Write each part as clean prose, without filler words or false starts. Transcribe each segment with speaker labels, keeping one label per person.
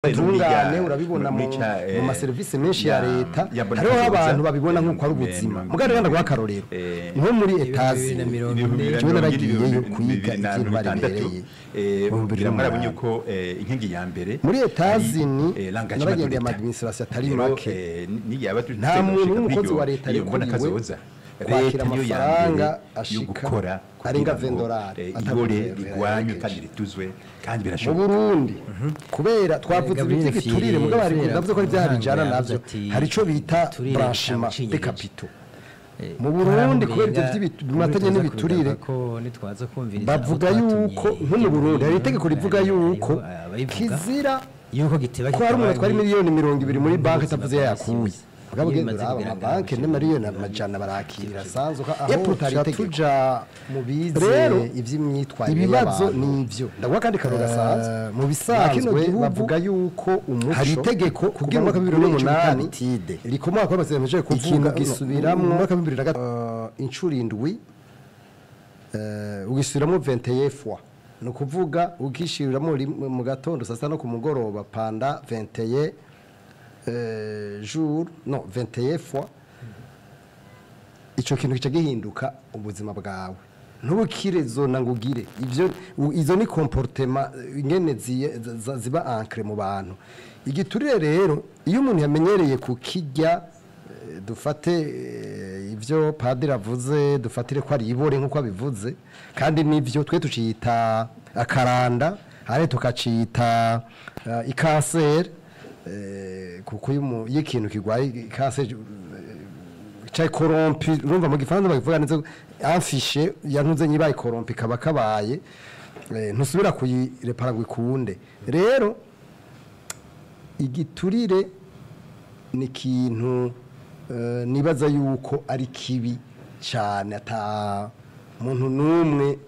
Speaker 1: Tungane urabibona mu maserivisi menshi ya leta, hariho abantu babibona nk'uko ari ubuzima. Mugabo rero ndaguha akarorero nko muri etazi jewe naragiyeyo kwiga ikintu baribereye mu
Speaker 2: murabonye ko inkingi ya mbere
Speaker 1: muri etazi ni naragendeye ama administration atari make, nta muntu w'umukozi wa leta arikuriwe kwakira amafaranga ashika arenga $20
Speaker 2: atagore rigwanywe kandi rituzwe kandi
Speaker 1: mu
Speaker 2: birashoboka.
Speaker 1: Burundi kubera twavuze
Speaker 3: Gabriel
Speaker 1: iby'igiturire, mugabo hari
Speaker 3: Fieri
Speaker 1: ndavuze ko ari byaha bijana navyo,
Speaker 3: ati,
Speaker 1: hari ico bita
Speaker 3: igiturire
Speaker 1: branchement
Speaker 3: cyamucinye
Speaker 1: de
Speaker 3: igice.
Speaker 1: capitaux mu Burundi kubera ivyo bimatanye n'ibiturire.
Speaker 3: Nitwaza kumviriza
Speaker 1: Bavuga
Speaker 3: abo twatumye
Speaker 1: yuko nko mu Burundi hari itegeko rivuga yuko
Speaker 3: abayivuga,
Speaker 1: kizira
Speaker 3: yuko giteba
Speaker 1: ko hari umuntu atwara
Speaker 3: kikaba
Speaker 1: miliyoni 20 muri banki
Speaker 3: ubuzima
Speaker 1: atavuze
Speaker 3: bwa
Speaker 1: yayakuye.
Speaker 3: misi yose.
Speaker 1: Mugabo
Speaker 3: Iyo
Speaker 1: ugenda
Speaker 3: bimaze
Speaker 1: uraba
Speaker 3: kugaragara
Speaker 1: amabanki n'amariyoni amajana barakira asanzwe aho
Speaker 4: Aho
Speaker 1: utari
Speaker 4: tuja mu bize
Speaker 1: Rero,
Speaker 4: ivy'imyitwarire
Speaker 1: ibibazo
Speaker 4: y'abantu.
Speaker 1: ni ivyo. Ndaguha kandi karo gasanzwe.
Speaker 4: Mu bisanzwe
Speaker 1: Kino gihugu
Speaker 4: bavuga yuko umuco
Speaker 1: hari itegeko
Speaker 4: kugira
Speaker 1: kugira mwaka
Speaker 4: ngo
Speaker 1: bibiri n'umunani
Speaker 4: bitide
Speaker 1: rikomoka kuri amasezerano yaje kuvuga
Speaker 4: Ikintu
Speaker 1: gisubiramwo mu mwaka 2003 incuro 7, ugisubiramwo 21 fois, ni ukuvuga ugishyiramo rimwe mu gatondo, saa sita no ku mugoroba pendant 21 jour, no 21 fois, ico kintu kica gihinduka ubuzima bwawe, ntubukire zona ngo ugire ivyo izo ni comportement ingene ziba ancré mu bantu. Igiturire rero, iyo umuntu yamenyereye kukirya, dufate ivyo padiri avuze, dufatire ko ari ibore nk'uko abivuze, kandi nivyo, twe tucita akaranda ahandi tukacita ikanseri, kuko iyo ikintu kirwaye ikanseri cya corrompu, urumva mu gifaransa babivuga neza, amfishe yantuze nyibaye corrompu kaba kabaye, ntusubira kuyirepara ngo ikunde. Rero igiturire ni ikintu nibaza yuko ari kibi cyane, ata muntu n'umwe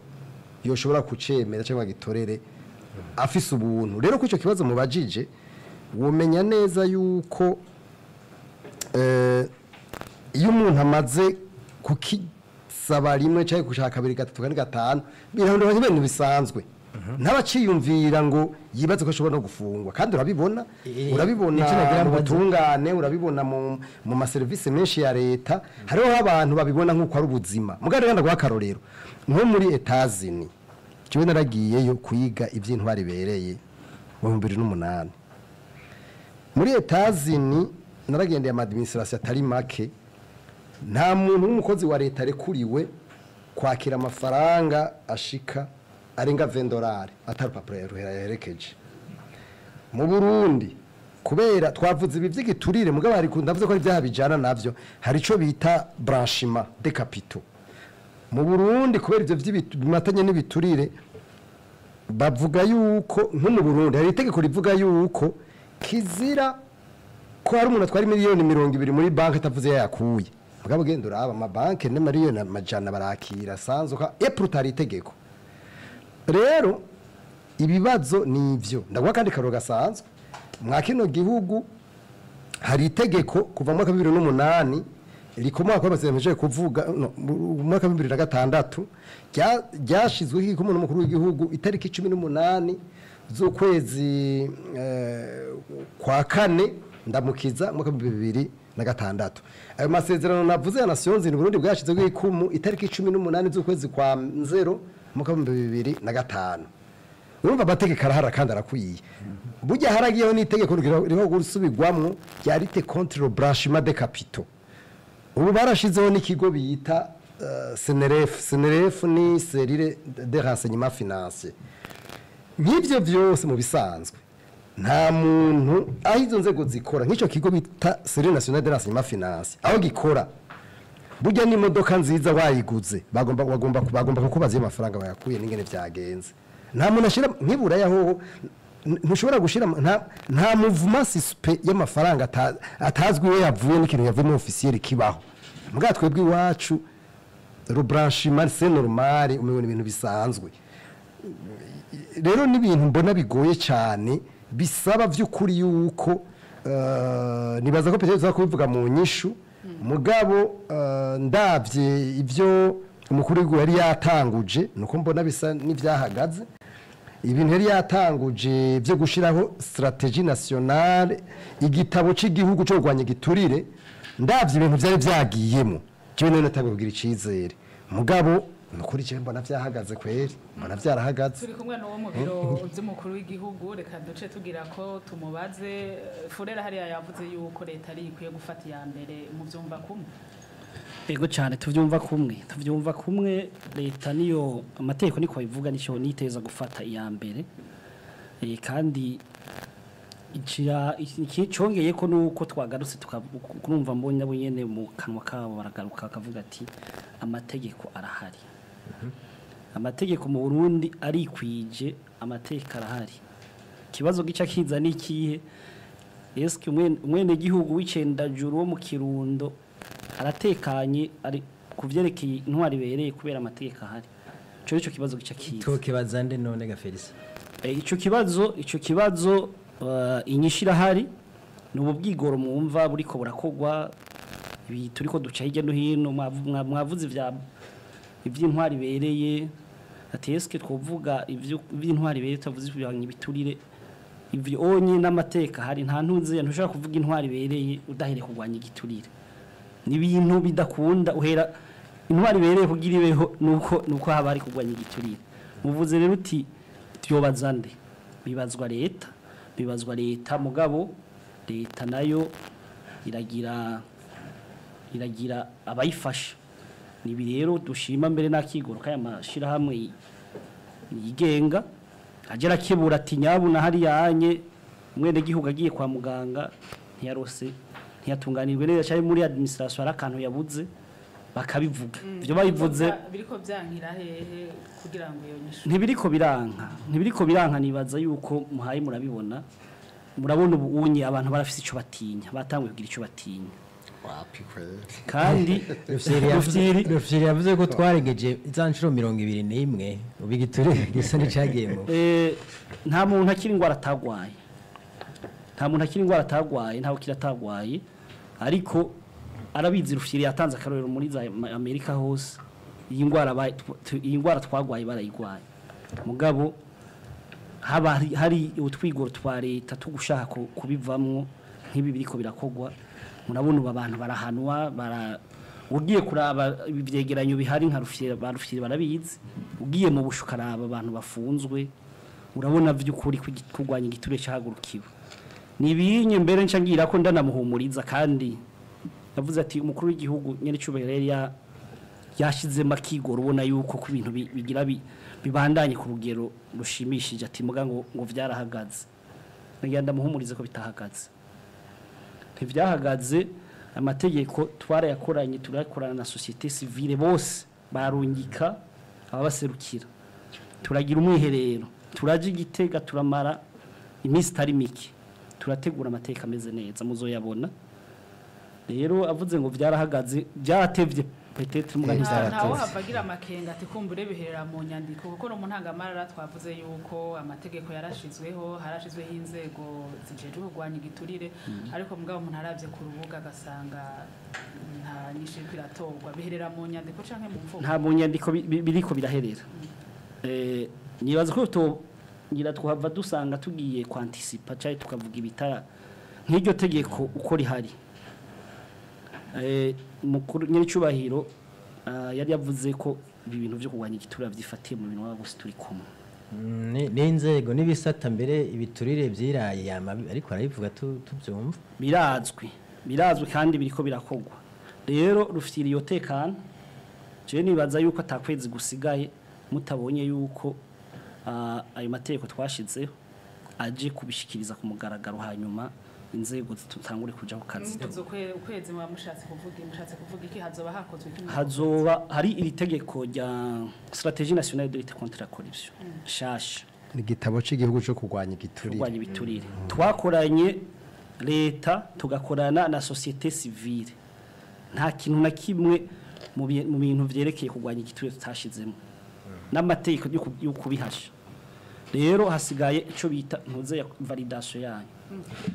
Speaker 1: yoshobora kucemera cyangwa gitorere afise ubuntu. Rero ko icyo kibazo mubajije, womenya neza yuko iyo umuntu amaze kukisaba rimwe cyangwa gushaka kabiri, gatatu, kane, gatanu, birahindura ibintu bisanzwe, ntabaciyumvira ngo yibaze ko ashobora no gufungwa. Kandi urabibona urabibona
Speaker 3: Nico nagira
Speaker 1: mu
Speaker 3: mbaze.
Speaker 1: butungane, urabibona mu maserivisi menshi ya leta, hariho abantu babibona nk'uko ari ubuzima. Mugabo rero ndaguha akarorero nko muri Etazini, jewe naragiyeyo kwiga iby'intwari ibereye mu 2008. Muri Etazini naragendeye ama administration atari make, nta muntu w'umukozi wa leta arekuriwe kwakira amafaranga ashika arenga $20 atari urupapuro yaherekeje. Mu Burundi kubera twavuze ibi by'igiturire, mugabo hari ndavuze ko ari ibyaha bijana navyo, hari ico bita branchement de capitaux mu Burundi kubera ivyo bimatanye n'ibiturire. Bavuga yuko nko mu Burundi hari itegeko rivuga yuko kizira ko hari umuntu atwara miliyoni 20 muri banki atavuze yayakuye. Mugabo ugenda uraba amabanki n'amariyoni amajana barakira asanzwe et hari itegeko. Rero ibibazo ni ivyo. Ndaguha kandi karo gasanzwe. Mwa kino gihugu hari itegeko kuva mu mwaka 2008 rikomoka kuri amasezerano yaje kuvuga, no, mu mwaka 2006 ryashizweho igikumwe n'umukuru w'igihugu itariki 18 z'ukwezi kwa kane ndamukiza mu mwaka 2006. Ayo masezerano navuze ya Nations Unies, Burundi bwashizeho ikumu itariki 18 z'ukwezi kwa nzero mu mwaka 2005. Urumva amategeko arahara kandi arakwiye. Burya haragiyeho n'itegeko ririho gusubirwamwo rya lutte contre le blanchiment des capitaux. Ubu barashizeho n'ikigo bita CNRF. CNRF ni cellule de renseignement financier. Nk'ibyo byose, mu bisanzwe nta muntu aho izo nzego zikora, nk'icyo kigo bita cellule nationale de renseignement financier aho gikora, burya n'imodoka nziza wayiguze bagomba kukubaza iyo mafaranga bayakuye n'ingene vyagenze. Nta muntu ashira nk'iburaya hoho ntushobora gushira nta mouvement suspect y'amafaranga atazwi iyo yavuye n'ikintu yavuye muri officiel kibaho. Mbwa twebwe iwacu le blanchiment c'est normal, umubona ibintu bisanzwe. Rero n'ibintu mbona bigoye cyane, bisaba by'ukuri yuko nibaza ko peut-être tuza kubivuga mu nyishu. Mugabo ndavye ibyo umukuru w'igihugu yari yatanguje, nuko mbona bisa n'ivyahagaze. Ibintu yari yatanguje byo gushiraho stratégie nationale, igitabo c'igihugu cyo kurwanya igiturire, ndavye ibintu vyari vyagiyemo, jewe none natanguye kugira icizere. Mugabo nukuri jewe mbona vyahagaze kweri, mbona vyarahagaze.
Speaker 5: Turi kumwe n'uwo mu biro by'umukuru w'igihugu, reka duce tugira ko tumubaze. Furera hariya yavuze yuko leta ari ikwiye gufata iya mbere, muvyumva kumwe?
Speaker 6: Ego cyane, tuvyumva kumwe, tuvyumva kumwe. Leta niyo, amategeko niko bivuga, nicyo niteza gufata iya mbere. Kandi ikira iki ko nuko twagarutse tukumva mbonye abo nyene mu kanwa kabo baragaruka akavuga ati amategeko arahari. Amategeko mu Burundi arikwije, amategeko arahari. Ikibazo gica kiza ni ikihe? Eske umwene gihugu w'icendajuru wo mu Kirundo aratekanye ari kuvyerekeye intwari bereye kubera amategeko ahari? Ico nico kibazo gica kiza.
Speaker 3: Tukibaza nde none ga Felix?
Speaker 6: Ico kibazo, inyishu irahari, ni ubu bwigoro mwumva buriko burakogwa, ibi turiko duca hirya no hino. Mwavuze ivya ivy'intwari bereye, ati eske twovuga ivyo ivy'intwari bereye tutavuze ibiturire? Ivyo onye n'amateka hari nta ntunze, ntushobora kuvuga intwari bereye udahereye kurwanya igiturire. Ni ibintu bidakunda. Uhera intwari bereye kugira ibeho nuko haba hari kurwanya igiturire. Muvuze rero uti tuyobaza nde? Bibazwa leta, bibazwa leta. Mugabo leta nayo iragira abayifasha. Nibi rero dushima mbere n'akigoro kaya mashirahamwe yigenga agera kibura ati nyabuna hariya anye umwene gihugu agiye kwa muganga ntiyarose, ntiyatunganirwe neza, cyari muri administration hari akantu yabuze, bakabivuga. Ivyo babivuze.
Speaker 5: Biriko vyankira hehe kugira ngo iyo nyishu?
Speaker 6: Ntibiriko biranka, ntibiriko biranka. Nibaza yuko muhaye murabibona, murabona ubu unye abantu barafise ico batinya, batanguye kugira ico batinya.
Speaker 1: Wapi kweri.
Speaker 6: Kandi
Speaker 3: Rufyiri yavuze ko twarengeje za nshuro 21, ubu igiturire gisa n'icagiyemo.
Speaker 6: Nta muntu akiri ingwara atagwaye, nta muntu akiri ingwara atagwaye, ntawe kiratagwaye. Ariko arabizi Rufyiri, yatanze akarorero muri za Amerika hose iyi ngwara iyi ngwara twagwaye barayigwaye. Mugabo haba hari utwigoro twa leta tugushaka kubivamwo nk'ibi biriko birakogwa. Murabona ubu abantu barahanwa, bara ugiye kuraba ibi vyegeranyo bihari nka Rufyiri, ba Rufyiri barabizi, ugiye mu bushukaraba abantu bafunzwe, urabona vy'ukuri ko kurwanya igiturire cahagurukiwe. Nibinye mbere nca ngira ko ndanamuhumuriza. Kandi yavuze ati umukuru w'igihugu nyene cubahiro yari yashizemo akigoro, ubona yuko ku bintu bigira bibandanye ku rugero rushimishije, ati muga ngo vyarahagaze. Nagira ndamuhumurize ko bitahagaze, ntivyahagaze. Amategeko twarayakoranye, turayakorana na société civile bose, barungika ababaserukira, turagira umwiherero, turaja igitega, turamara iminsi itari mike turategura amateka ameze neza, muzoyabona. Rero avuze ngo vyarahagaze, byaratevye peut-être, muga
Speaker 5: Ntawe hava agira amakenga ati kumbure biherera mu nyandiko, kuko no mu ntangamarara twavuze yuko amategeko yarashizweho, harashizweho inzego zijejwe kurwanya igiturire, ariko mugabo umuntu aravye ku rubuga agasanga nta nyishu iriko iratorwa. Biherera mu nyandiko canke mu mvugo?
Speaker 6: Nta mu nyandiko biriko biraherera. Nibaza ko to ngira twahava dusanga tugiye kwanticipa cyangwa tukavuga ibitara nk'iryo tegeko uko rihari. Mukuru nyir'icyubahiro yari yavuze ko ibi bintu byo kurwanya igiturire byifatiye mu bintu gusa turi kumwe.
Speaker 3: N'inzego n'ibisata mbere ibiturire byiraye yama, ariko arabivuga tubyumva.
Speaker 6: Birazwi, birazwi kandi biriko birakogwa. Rero rufitira iyo tekano, je nibaza yuko atakwezi gusigaye mutabonye yuko ayo mategeko twashizeho aje kubishikiriza ku mugaragaro, hanyuma inzego zitangure kuja ku kazi.
Speaker 5: Muvuze ukwezi, muba mushatse kuvuga iki? Hazoba hakozwe iki?
Speaker 6: Hazoba hari iri tegeko rya stratégie nationale de lutte contre la corruption shasha.
Speaker 1: Ni igitabo cy'igihugu cyo kurwanya igiturire.
Speaker 6: Kurwanya ibiturire twakoranye leta, tugakorana na société civile. Nta kintu na kimwe mu bintu vyerekeye kurwanya igiturire tutashizemo n'amategeko yo kubihasha. Rero hasigaye ico bita ntuze ya validation yanyu.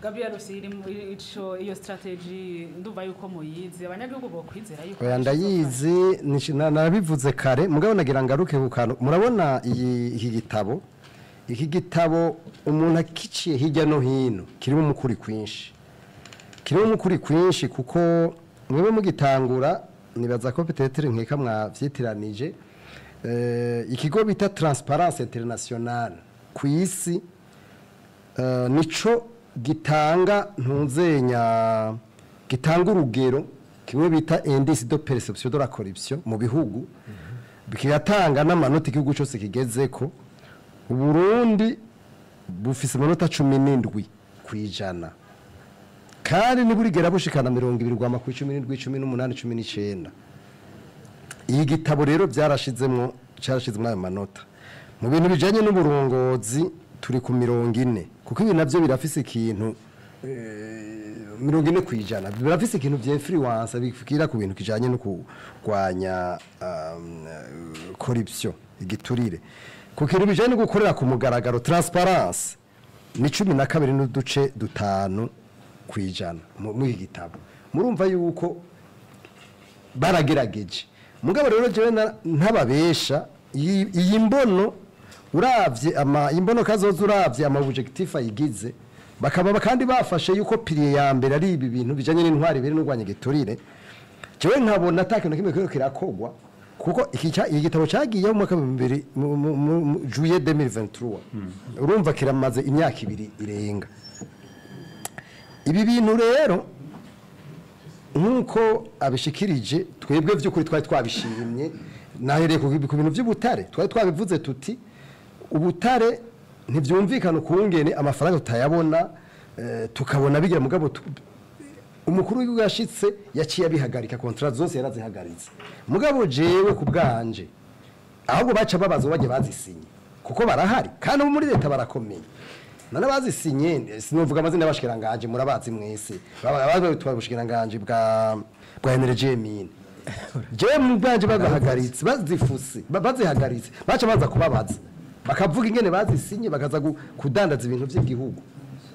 Speaker 5: Gabriel Rusiri, ico iyo strategy ndumva yuko muyizi, abanyagihugu bo kwizera yuko
Speaker 1: Oya, ndayizi, nabivuze kare, mugabo nagira ngaruke ku kantu. Murabona iyi iki gitabo Iki gitabo umuntu akiciye hirya no hino kirimo umukuri kwinshi, kirimo umukuri kwinshi, kuko mwebwe mugitangura nibaza ko peut-être nkeka mwavyitiranije. Ikigo bita Transparence Internationale ku isi nico gitanga ntunzenya, gitanga urugero kimwe bita indice de perception de la corruption mu bihugu, kigatanga n'amanota igihugu cyose kigezeko. Uburundi bufise amanota 17%, kandi ntiburigera bushikana 20, rwama ku 17, 18, 19. Iyi gitabo rero byarashizemwo, cyarashizemwo ayo manota. Mu bintu bijanye n'uburongozi turi ku 40, kuko ibi navyo birafise ikintu, 40% birafise ikintu vy'influence bifikira ku bintu kijanye no kurwanya corruption, igiturire. Ku kintu bijanye no gukorera ku mugaragaro, transparence, ni 12.5% muri iki gitabo. Murumva yuko baragerageje. Mugabo rero jewe ntababesha, iyi mbono uravye ama imbono kazoza, uravye ama objectif ayigize, bakaba kandi bafashe yuko pilier ya mbere ari ibi bintu bijanye n'intwari biri n'urwanya igiturire, jewe nkabona ata kintu kimwe kiriko kirakogwa, kuko iki gitabo cagiyeho mu mwaka wa bibiri juillet 2023. Urumva kiramaze imyaka 2 irenga. Ibi bintu rero nkuko abishikirije, twebwe vy'ukuri twari twabishimye. Nahereye ku bintu by'ubutare, twari twabivuze tuti ubutare ntibyumvikana ukungene amafaranga tutayabona, tukabona bigira. Mugabo umukuru w'igihugu yashitse yaciye abihagarika, contrat zose yarazihagaritse. Mugabo jewe ku bwanje ahubwo baca babaza bajye bazisinye, kuko barahari kandi abo muri leta barakomeye. None bazisinye, sinovuga amazina y'abashikiranganje, murabazi mwese, batwara ubushikiranganje bwa énergie, mine. Jewe mu bwanje bagahagaritse, bazifuse, bazihagaritse, baca baza kubabaza bakavuga ingene bazisinye, bakaza kudandaza ibintu by'igihugu.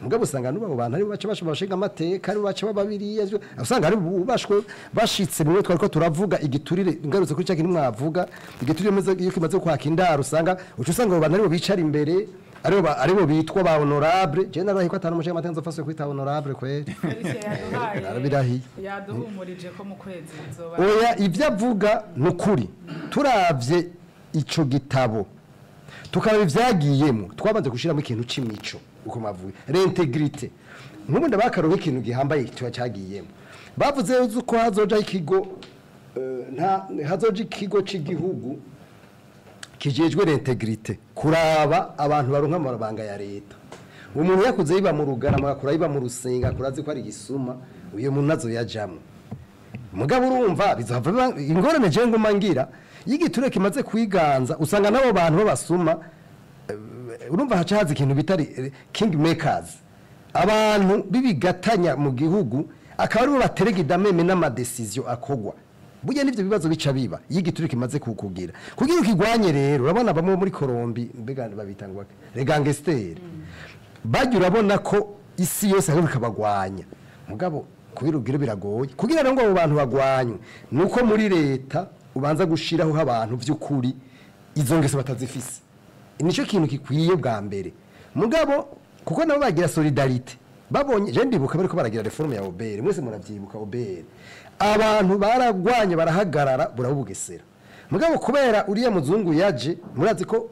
Speaker 1: Mugabo usanga n'ubu abo bantu ari baca basha bashinga amateka, ari baca bababiriya, usanga ari bubashwe bashitse mwe twariko turavuga igiturire. Ngarutse kuri cya kintu mwavuga, igiturire iyo kimaze kwaka indaro, usanga uca usanga abo bantu aribo bicara imbere, aribo bitwa ba honorable. Je narahiye ko atanu umushinga amateka nzofaswe kwita honorable kweri.
Speaker 5: Felicien yaduhaye
Speaker 1: Narabirahiye.
Speaker 5: Yaduhumurije ko mu kwezi bizoba.
Speaker 1: Oya, ibyo avuga ni ukuri. Turavye ico gitabo tukaraba ivyagiyemo, twabanze gushiramo ikintu c'imico, uko mwavuye l'intégrité. Nk'ubu ndabakaronka ikintu gihambaye kiba cyagiyemo. Bavuze yuko hazoja ikigo, nta hazoja ikigo c'igihugu kijejwe l'intégrité, kuraba abantu baronka amabanga ya leta. Umuntu yakuze yiba mu Rugarama, agakura yiba mu Rusenga, akura azi ko ari igisuma, uyo muntu nazo yajamwo. Mugabo urumva bizohava biba ingorane. Je nguma ngira iyo igiture kimaze kwiganza, usanga n'abo bantu b'abasuma, urumva haca haza ikintu bita king makers, abantu bibigatanya mu gihugu, akaba aribo baterega idameme n'ama décisions akogwa. Burya n'ivyo bibazo bica biba iyo igiture kimaze kukugira. Kugira ukigwanye rero, urabona bamwe muri Korombi, mbega babita ngo les gangsters, bajya urabona ko isi yose ariho bikabagwanya. Mugabo kugira ubwire biragoye. Kugira ngo abo bantu bagwanywe nuko muri leta ubanza gushiraho abantu vy'ukuri izo ngeso batazifise. Nico kintu gikwiye bwa mbere. Mugabo kuko nabo bagira solidarité, babonye, je ndibuka bariko baragira réforme ya OBR, mwese muravyibuka OBR, abantu baragwanye barahagarara burabugesera. Mugabo kubera uriya muzungu yaje, murazi ko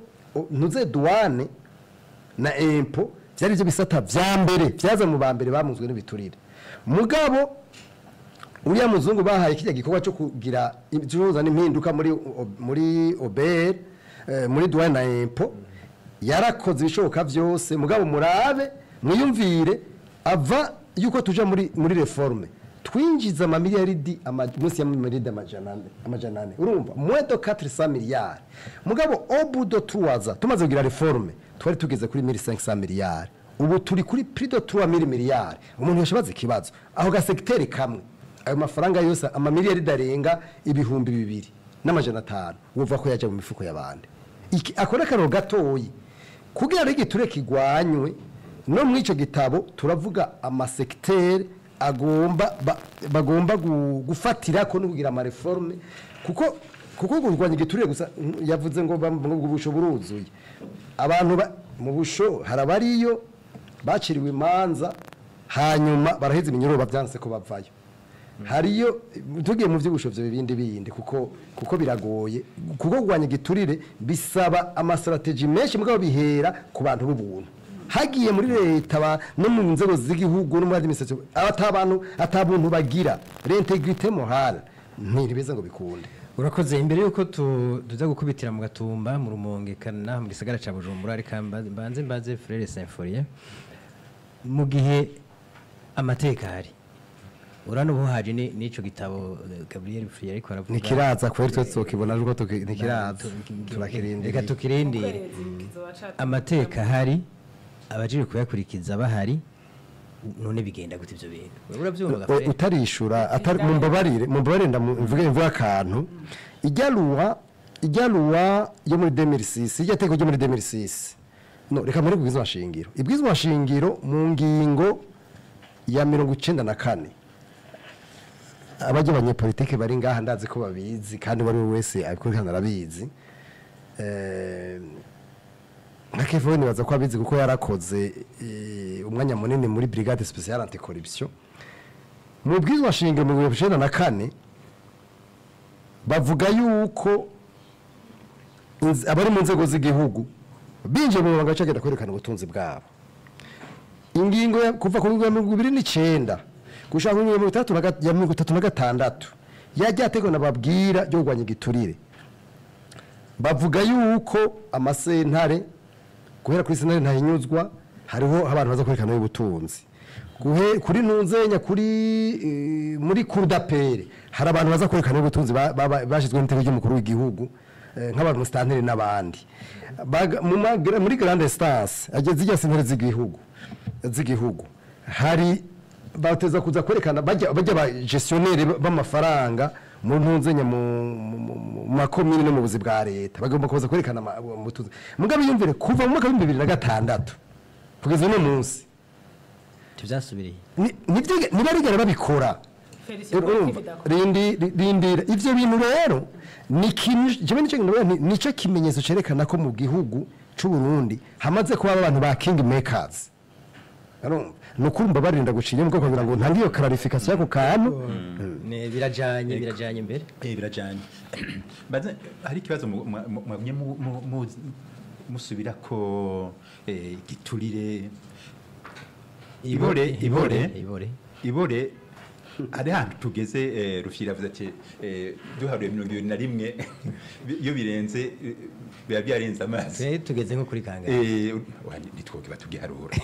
Speaker 1: ntuze douane na impôt byari byo bisata vya mbere vyaza mu ba mbere bamunzwe n'ibiturire. Mugabo uriya muzungu bahaye kijya gikorwa cyo kugira icuruza n'impinduka muri OBR, muri douane na impôt, yarakoze ibishoboka byose. Mugabo murabe mwiyumvire, ava yuko tuja muri réforme, twinjiza amamiliyaridi munsi ya miliyaridi 400, 400, urumva moins de 400 miliyari. Mugabo au bout de 3 ans tumaze kugira réforme, twari tugeze kuri 1500 miliyari, ubu turi kuri plus de 3000 miliyari. Umuntu yashabaze ikibazo aho ga secteur kamwe, ayo mafaranga yose, amamiliyaridi arenga 2500, wumva ko yaje mu mifuko y'abandi. Iki akora karo gatoyi kugira ngo igiture kigwanywe. No muri ico gitabo turavuga ama secteurs agomba bagomba gufatira ko no kugira ama réformes, kuko Kuko kurwanya igiturire gusa, yavuze ngo ubusho buruzuye abantu mu busho harabariyo baciriwe imanza, hanyuma baraheza iminyururu, bavyanse ko bavayo. Hariyo tugiye mu vy'ubusho vyo bibindi bindi, kuko biragoye, kuko kurwanya igiturire bisaba ama stratégies menshi, mugabo bihera ku bantu b'ubuntu hagiye muri leta no mu nzego z'igihugu no muri administration, abatabantu atabuntu bagira, l'intégrité morale, ntibeza ngo bikunde.
Speaker 3: Urakoze. Imbere yuko tuza gukubitira mu Gatumba, mu Rumonge kana mu gisagara ca Bujumbura, reka mbanze mbaze Frère Symphorien: mu gihe amateka ahari, urano ubu haje n'ico gitabo Gabriel Frère ariko aravuga.
Speaker 1: Nikiraza kweri, twe tuzokibona ariko nikiraza, turakirindiriye.
Speaker 3: Reka tukirindire.
Speaker 5: Ukwezi kizoba
Speaker 3: Amateka ahari, abajejwe kuyakurikiza bahari, none bigenda gute ivyo bintu? Wewe uravyumva, Gafrere?
Speaker 1: Utarishura atari mumbabarire, mvuge akantu. Ijya loi yo muri 2006, ijya teko ryo muri 2006, no reka muri kubwizwa shingiro, ibwizwa shingiro mu ngingo ya 94, abajya abanyepolitike bari ngaha ndazi ko babizi, kandi uwo ari we wese abikurikirana arabizi. Nka Kevin nibaza ko abizi kuko yarakoze umwanya munini muri brigade spéciale anticorruption. Mu bwizwa shingiro mu 94 bavuga yuko abari mu nzego z'igihugu binjiye mu mabanga bagenda kwerekana ubutunzi bwabo. Ingingo kuva ku ngingo ya 29 gushaka ku ngingo ya 36 yajya ategwa nababwira ryo kurwanya igiturire, bavuga yuko amasentare, guhera kuri sentare ntahinyuzwa, hariho abantu baza kwerekana ubutunzi. Kuri ntunzenya kuri muri cour d'appel hari abantu baza kwerekana ubutunzi bashizwe n'iteko ry'umukuru w'igihugu, nk'abantu musitanteri n'abandi. Muri grande instance ageze zijya sentare z'igihugu hari bateza kuza kwerekana bajya ba gestionnaire b'amafaranga mu ntunzenya mu makomine no mu buzi bwa leta, bagomba kuza kwerekana ubutunzi. Mugabe yumvire, kuva mu mwaka wa 2006 kugeza uno munsi
Speaker 3: Tuvyasubiriye.
Speaker 1: Ntibarigera babikora.
Speaker 5: Felicien,
Speaker 1: Urumva,
Speaker 5: bidakora.
Speaker 1: Rindira ivyo bintu rero ni ikintu jewe nico kintu nico kimenyetso cerekana ko mu gihugu c'u Burundi hamaze kuba abantu ba king makers. Urumva, ni ukumva barinda gucinya mu kugira ngo ntange iyo clarification y'ako kantu.
Speaker 3: Birajanye imbere.
Speaker 2: Birajanye. Baze hari ikibazo mwagumye musubira ko giturire, ibore, ibore.
Speaker 3: Ibore.
Speaker 2: Ibore hari ahantu tugeze. Rufyiri avuze ati duharuye 21, iyo birenze biba byarenze amazi.
Speaker 3: Twe tugeze nko kuri kangahe?
Speaker 2: Nitwoge batugiharura,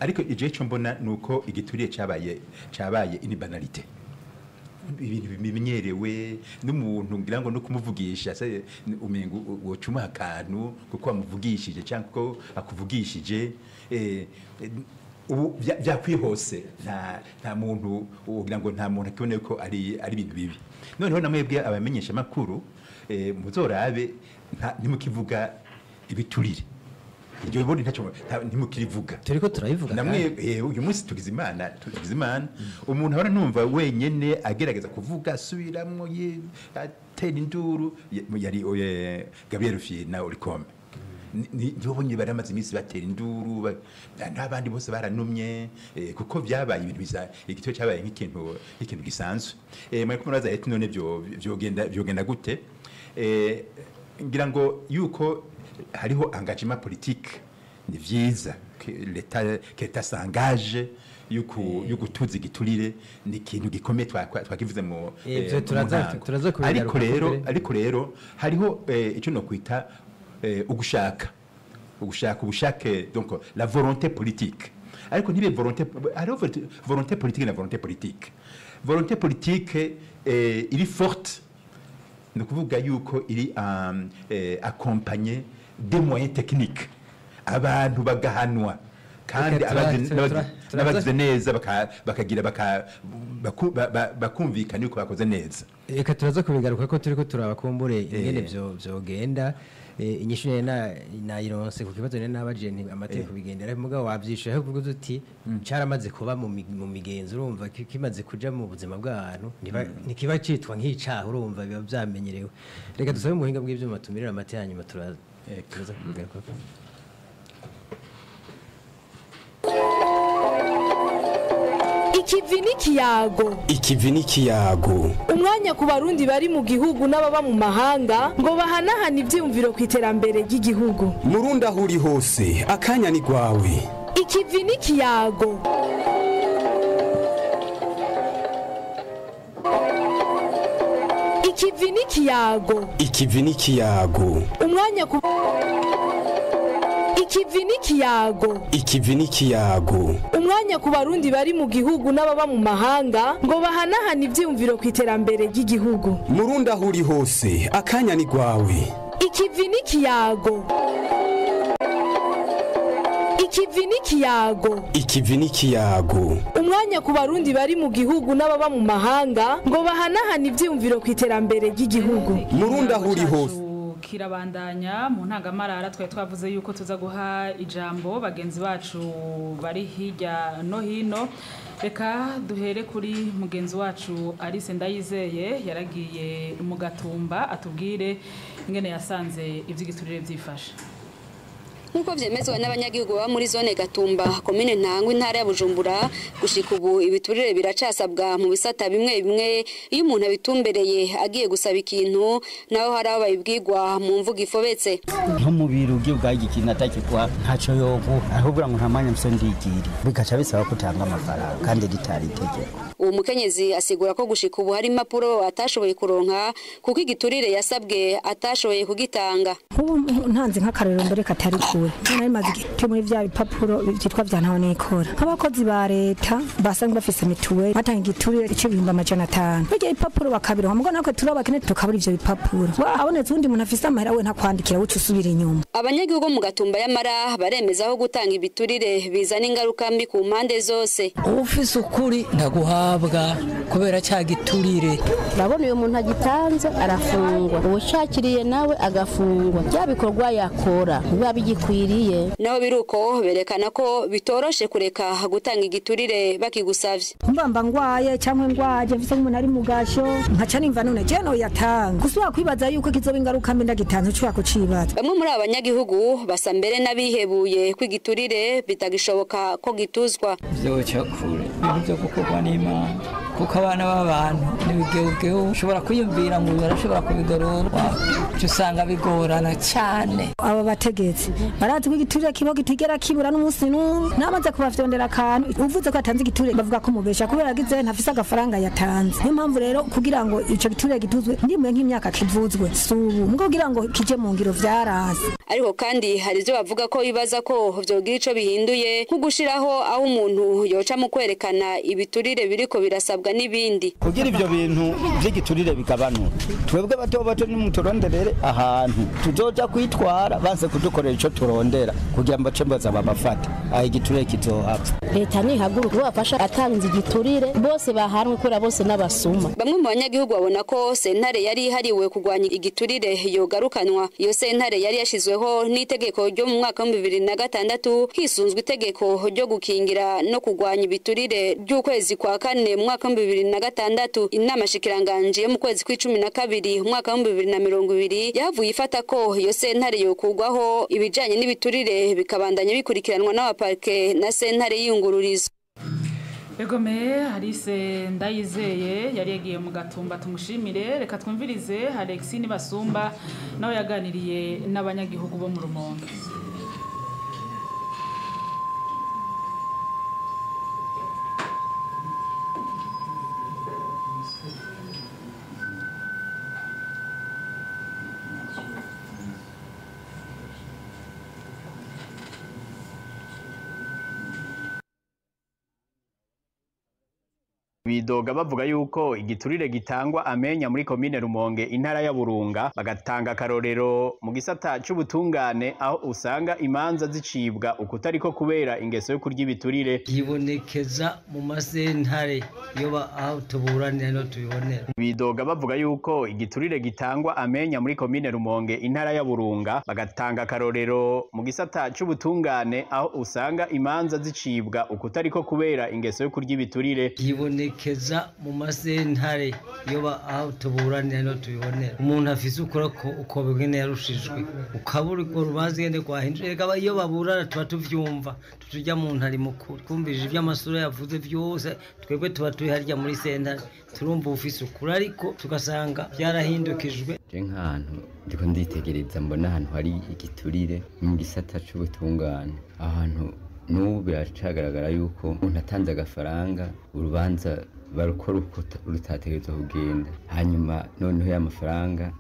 Speaker 2: ariko igihe cyo mbona nuko igituriye cabaye une banalité, ibintu bimenyerewe n'umuntu, ngira ngo no kumuvugisha se umengo wocuma akantu kuko wamuvugishije cyangwa ko akuvugishije. Ubu byakwihose, nta muntu ugira ngo nta muntu akibone ko ari ibintu bibi. Noneho namwebwe abamenyesha makuru, muzorabe ntimukivuga ibiturire, iryo bundi ntacyo ntimukirivuga.
Speaker 3: Turiko turabivuga.
Speaker 2: Namwe uyu munsi tugize imana umuntu ahora numva wenyene agerageza kuvuga asubiramwo, atera induru, yari Gabriel Rufyiri na Oricome. Nibo bonyine bari bamaze iminsi batera induru, n'abandi bose baranumye, kuko byabaye ibintu bisa igitego cyabaye nk'ikintu gisanzwe. Mwari kumuraza ati none byo byogenda gute? Ngira ngo yuko hariho engagement politique ni vyiza que l'État s'engage yuko tuzi igiturire ni ikintu gikomeye, twakivuze mu
Speaker 3: Ivyo
Speaker 2: mu ntango.
Speaker 3: Turaza kubigaruka
Speaker 2: Ariko rero
Speaker 3: mbere.
Speaker 2: Ariko rero hariho icyo no kwita ugushaka ubushake, donc la volonté politique. Ariko ntibe volonté, hariho volonté politique na volonté politique. Volonté politique iri forte, ni ukuvuga yuko iri accompagnée des moyens techniques, abantu bagahanwa kandi
Speaker 3: Reka
Speaker 2: n'abagize neza bakagira bakumvikana yuko bakoze neza.
Speaker 3: Reka turaza kubigaruka ko turiko turaba kumbure ingene vyogenda. Inyishu nari nayironse ku kibazo nari nabaje nti amategeko bigendera, mugabo wavyishuye aho uvuga uti caramaze kuba mu migenzo, urumva kimaze kuja mu buzima bw'abantu ntikiba citwa nk'icaha, urumva biba vyamenyerewe. Reka dusabe umuhinga bw'ivyuma tumirira amate, hanyuma turaza kubigaruka.
Speaker 7: Ikivi n'ikiyago.
Speaker 8: Ikivi n'ikiyago.
Speaker 7: Umwanya ku barundi bari mu gihugu n'ababa mu mahanga ngo bahanahane ivyiyumviro ku iterambere ry'igihugu.
Speaker 8: Murundi aho uri hose, akanya ni gwawe.
Speaker 7: Ikivi n'ikiyago. Ikivi n'ikiyago.
Speaker 8: Ikivi n'ikiyago.
Speaker 7: Umwanya ku Ikivi n'ikiyago.
Speaker 8: Ikivi n'ikiyago.
Speaker 7: Umwanya ku barundi bari mu gihugu n'ababa mu mahanga ngo bahanahane ivyiyumviro ku iterambere ry'igihugu.
Speaker 8: Murundi aho uri hose, akanya ni gwawe.
Speaker 7: Ikivi n'ikiyago. Ikivi n'ikiyago.
Speaker 8: Ikivi n'ikiyago.
Speaker 7: Umwanya ku barundi bari mu gihugu n'ababa mu mahanga ngo bahanahane ivyiyumviro ku iterambere ry'igihugu.
Speaker 8: Murundi aho uri hose.
Speaker 5: Kirabandanya mu ntangamarara twari twavuze yuko tuza guha ijambo bagenzi bacu bari hirya no hino. Reka duhere kuri mugenzi wacu Alice Ndayizeye yaragiye mu Gatumba, atubwire ingene yasanze ivy'igiturire vyifashe.
Speaker 9: Nkuko vyemezwa n'abanyagihugu baba muri zone Gatumba, komine Ntangwa, intara ya Bujumbura, gushika ubu ibiturire biracasabwa mu bisata bimwe bimwe. Iyo umuntu abitumbereye agiye gusaba ikintu, naho hari aho bayibwirwa mu mvugo ifobetse.
Speaker 10: Nko mu biro ugiye ubwaye ikintu atakiguha ntaco yoguha, ahubwo ngo nta mwanya mfise ndigiri, bigaca bisaba ko utanga amafaranga kandi ritari itegeko.
Speaker 9: Uwo mukenyezi asigura ko gushika ubu hari impapuro atashoboye kuronka kuko igiturire yasabwe atashoboye kugitanga.
Speaker 11: Nk'ubu ntanze nk'akarorero mbere katari kure, nari maze igihe muri vya bipapuro vyitwa vya ntaho nikora, nk'abakozi ba leta basanzwe bafise mituweli batanga igiturire c'500,000, bijya ibipapuro bakabironka, mugo natwe turabakene tukabura ivyo bipapuro. Abonetse uwundi muntu afise amahera we ntakwandikira, uca usubira inyuma.
Speaker 9: Abanyagihugu mu Gatumba y'amara baremeza aho gutanga ibiturire bizana ingaruka mbi ku mpande zose.
Speaker 12: Ufise ukuri ntaguhabwa kubera cya giturire.
Speaker 13: Urabona uyu muntu agitanze arafungwa, uwushakiriye nawe agafungwa, bya bikorwa yakora biba bigikwiriye.
Speaker 9: Naho biruko berekana ko bitoroshe kureka gutanga igiturire bakigusavye.
Speaker 11: Mbamba ngwaye cyangwa ngwaje mfise umuntu ari mugasho nkaca nimva none je no yatanga, gusubira kwibaza yuko kizoba ingaruka mbi ndagitanze ushobora kucibaza.
Speaker 9: Bamwe muri abanyagihugu basa mbere n'abihebuye ko igiturire bitagishoboka ko gituzwa.
Speaker 12: Vyoca kure ibintu vyo gukorwa n'Imana, kuko abana b'abantu n'ibigeugeu ushobora kwiyumvira ngo barashobora kubigorora, uca usanga bigorana cyane.
Speaker 11: Aba bategetsi barazi ko igiturire kiba kitigera kibura n'umunsi n'umwe, namaze kubavyondera akantu uvuze ko atanze igiturire bavuga ko mubesha kubera agize ntafise agafaranga yatanze. Niyo mpamvu rero kugira ngo ico giturire gituzwe ndimwe nk'imyaka kivuzwe subu, mugo kugira ngo kije mu ngiro vyaranse.
Speaker 9: Ariko kandi hari ivyo bavuga ko bibaza ko vyogira ico bihinduye, nko gushiraho aho umuntu yoca mu kwerekana ibiturire biriko birasabwa n'ibindi.
Speaker 10: Kugira ivyo bintu vy'igiturire bigabanuka, twebwe bato bato nimuturonderere ahantu tuzoja kwitwara banse kudukorera ico turondera kugira ngo bace babafate, aho igiturire kizohapfa.
Speaker 13: Leta nihaguruka bafasha atanze igiturire bose bahanwe kubera bose n'abasuma.
Speaker 9: Bamwe mu banyagihugu babona ko sentare yari ihariwe kurwanya igiturire yogarukanwa. Iyo sentare yari yashizweho n'itegeko ryo mu mwaka wa 2006 hisunzwe itegeko ryo gukingira no kurwanya ibiturire ry'ukwezi kwa kane mu mwaka wa 2006. Inama shikiranganje yo mu kwezi kw'icumi na kabiri umwaka wa 2020 yavuye ifata ko iyo sentare yokugwaho, ibijanye n'ibiturire bikabandanya bikurikiranwa n'abaparke na sentare y'iyungururizo.
Speaker 5: Egome Alice Ndayizeye yari yagiye mu Gatumba, tumushimire. Reka twumvirize Alexis Nibasumba nawe yaganiriye n'abanyagihugu bo mu Rumonge.
Speaker 14: Bidoga bavuga yuko igiturire gitangwa amenya muri komine Rumonge intara ya Burunga, bagatanga akarorero mu gisata c'ubutungane aho usanga imanza zicibwa ukutariko kubera ingeso yo kurya ibiturire.
Speaker 15: Yibonekeza mu masentare iyo aho tuburanira no tubibonera.
Speaker 14: Bidoga bavuga yuko igiturire gitangwa amenya muri komine Rumonge intara ya Burunga, bagatanga akarorero mu gisata c'ubutungane aho usanga imanza zicibwa ukutariko kubera ingeso yo kurya ibiturire.
Speaker 15: Yibonekeza mu masentare iyo aho tuburanira no tubibonera. Umuntu afise ukora ko uko bwene yarushijwe ukabura urwo rubanza ngene rwahinduye. Reka iyo baburana tuba tuvyumva, tutujya mu ntari mukuru twumvije ivy'amasura yavuze vyose, twebwe tuba turi harya muri sentare turumva ufise ukuri, ariko tugasanga byarahindukijwe.
Speaker 16: Je nk'ahantu ndiko nditegereza mbona ahantu hari igiturire mu gisata c'ubutungane, ahantu n'ubu biracagaragara yuko umuntu atanze agafaranga urubanza barukora uko rutategerezwa kugenda, hanyuma noneho ya mafaranga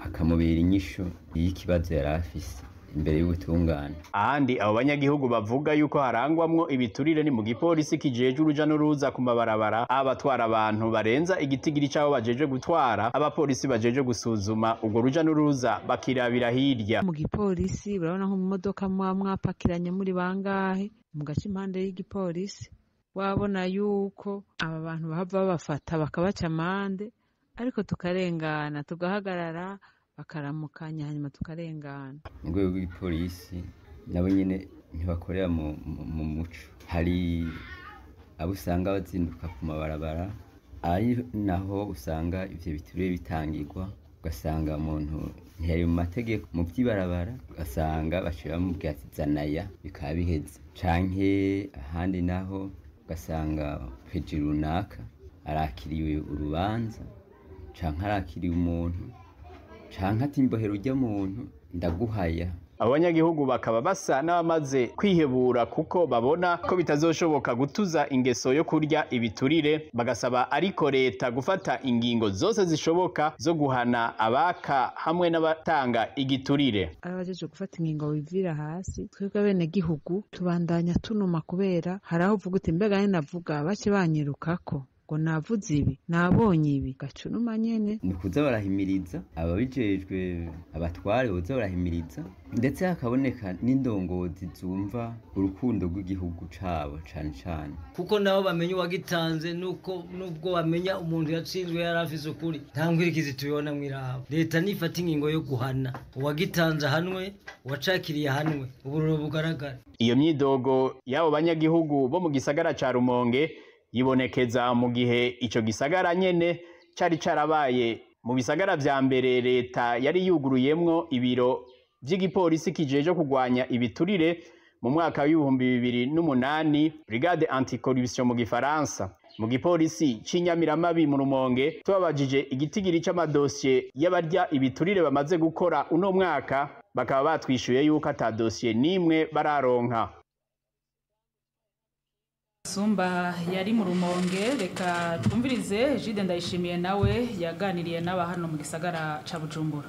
Speaker 16: akamubera inyishu y'ikibazo yari afise imbere y'ubutungane.
Speaker 14: Ahandi abo banyagihugu bavuga yuko harangwamwo ibiturire ni mu gipolisi kijeje uruja n'uruza ku mabarabara, abatwara abantu barenza igitigiri c'abo bajeje gutwara, abapolisi bajeje gusuzuma urwo ruja n'uruza bakirabira hirya.
Speaker 17: Mu gipolisi urabona nko mu modoka muba mwapakiranye muri bangahe mu gace impande y'igipolisi, wabona yuko aba bantu bahava babafata bakabaca amande, ariko tukarengana tugahagarara bakaramukanya hanyuma tukarengana.
Speaker 16: Mu rwego rw'igipolisi nabo nyene ntibakorera mu muco, hari abo usanga bazinduka ku mabarabara, ari naho usanga ivyo biturire bitangirwa, ugasanga umuntu ntiyari mu mategeko mu vy'ibarabara, ugasanga baciye bamubwira ati zanaya bikaba biheze, canke ahandi naho ugasanga peji runaka arakiriwe urubanza canke arakiriwe umuntu canke ati mbohera urya muntu ndaguhaya.
Speaker 14: Abanyagihugu bakaba basa n'abamaze kwihebura kuko babona ko bitazoshoboka gutuza ingeso yo kurya ibiturire, bagasaba ariko leta gufata ingingo zose zishoboka zo guhana abaka hamwe n'abatanga igiturire.
Speaker 17: Abajeje gufata ingingo bivira hasi, twebwe bene gihugu tubandanya tunuma kubera hari aho uvuga uti mbega navuga bace banyirukako ngo navuze ibi nabonye ibi gacunuma nyene.
Speaker 16: Ni kuza barahimiriza ababijejwe, abatware boza barahimiriza, ndetse hakaboneka n'indongozi zumva urukundo rw'igihugu cabo cane cane,
Speaker 15: kuko nabo bamenya uwagitanze nuko nubwo bamenya umuntu yatsinzwe yari afise ukuri, nta nkwirikizi tubibona mw'irabo. Leta nifata ingingo yo guhana uwagitanze ahanwe, uwacakiriye ahanwe, uburoro bugaragara.
Speaker 14: Iyo myidogo y'abo banyagihugu bo mu gisagara ca Rumonge yibonekeza mu gihe ico gisagara nyene cari carabaye mu bisagara vya mbere leta yari yuguruyemwo ibiro vy'igipolisi kijeje kugwanya ibiturire mu mwaka w'2008, Brigade Anticorruption mu gifaransa. Mu gipolisi c'inyamiramabi mu Rumonge tubabajije igitigiri c'amadosiye y'abarya ibiturire bamaze gukora uno mwaka, bakaba batwishuye yuko ata dosiye nimwe bararonka.
Speaker 5: Sumba yari mu Rumonge. Reka twumvirize Jide Ndayishimiye nawe yaganiriye n'aba hano mu gisagara ca Bujumbura.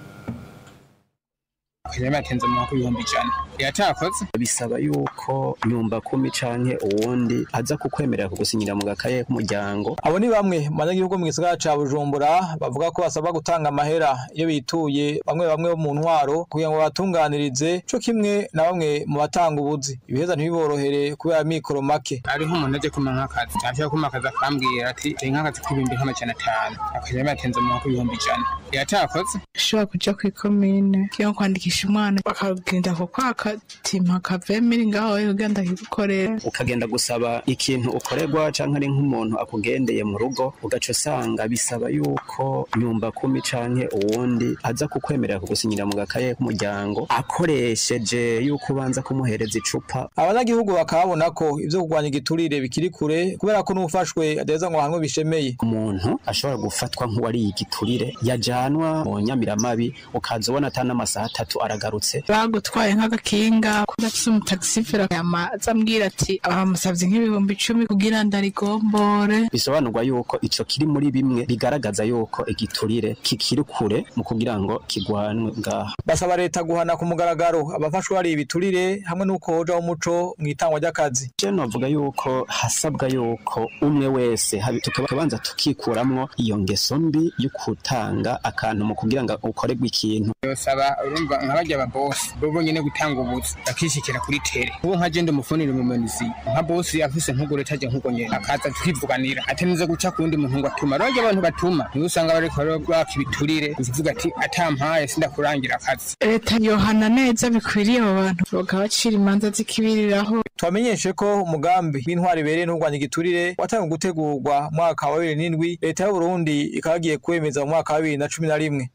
Speaker 18: Kagame yatenze mu mwaka 100,000 yatakoze.
Speaker 19: Bisaba yuko nyumba kumi canke uwundi aza kukwemerera kugusinyira mu gakaye k'umuryango.
Speaker 20: Abo ni bamwe mu banyagihugu mu gisagara ca Bujumbura bavuga ko basabwa gutanga amahera iyo bituye bamwe bamwe bo mu ntwaro kugira ngo batunganirize, co kimwe na bamwe mu batanga ubuzi ibiheza ntibiborohere kubera mikoro make.
Speaker 18: Ari nk'umuntu aje kumpa nk'akazi, ashaka kumpa akazi akambwira ati ni nk'akazi k'500,000, Kagame yatenze mu mwaka 100,000 yatakoze.
Speaker 21: Ushobora kuja kw'ikomine kiyo kwandikisha umwana bakagenda ko kwaka timpa kavemiri ngaho ugenda kigukorera,
Speaker 19: ukagenda gusaba ikintu ukorerwa canke ari nk'umuntu akugendeye mu rugo, ugaca usanga bisaba yuko nyumba kumi canke uwundi aza kukwemerera kugusinyira mu gakaye k'umuryango akoresheje yuko ubanza kumuhereza icupa.
Speaker 20: Abanyagihugu bakabona ko ivyo kugwanya igiturire bikiri kure kubera ko n'ufashwe adeza ngo ahanwe bishemeye.
Speaker 19: Umuntu ashobora gufatwa nk'uwariye igiturire yajanwa mu nyamiramabi, ukaza ubona atana amasaha 3 aragarutse.
Speaker 21: Bagutwaye nk'agakinga kudafise umutaxifera yamaza ambwira ati abamusavye nk'ibihumbi 10 kugira ndarigombore.
Speaker 19: Bisobanurwa yuko ico kiri muri bimwe bigaragaza yuko igiturire kikiri kure mu kugira ngo kigwanwe ngaha.
Speaker 20: Basaba leta guhana ku mugaragaro abafashwe ari ibiturire hamwe n'uko hoja umuco mu itangwa ry'akazi.
Speaker 19: Je novuga yuko hasabwa yuko umwe wese tukabanza tukikuramwo iyo ngeso mbi yo gutanga akantu mu kugira ngo ukorerwe ikintu.
Speaker 18: Yosaba urumva nk'abajya ba boss bo nyene gutanga ubuzi bakishikira kuri tere. Ubu nka je ndumufunira mu menuzi nka boss afise nkugure taje nkuko nyene akaza tukivuganira atenize guca kundi muntu ngo atuma. Rero abantu batuma niyo usanga bariko bakibiturire kuvuga ati atampaye sindakurangira akazi.
Speaker 21: Leta yohana neza bikwiriye abo bantu bakabacira imanza zikibiriraho.
Speaker 20: Twamenyeshe ko umugambi w'intwari bereye n'urwanya igiturire watangiye gutegurwa mwaka wa 2007, leta y'u Burundi ikagiye kwemeza mu mwaka wa 2011.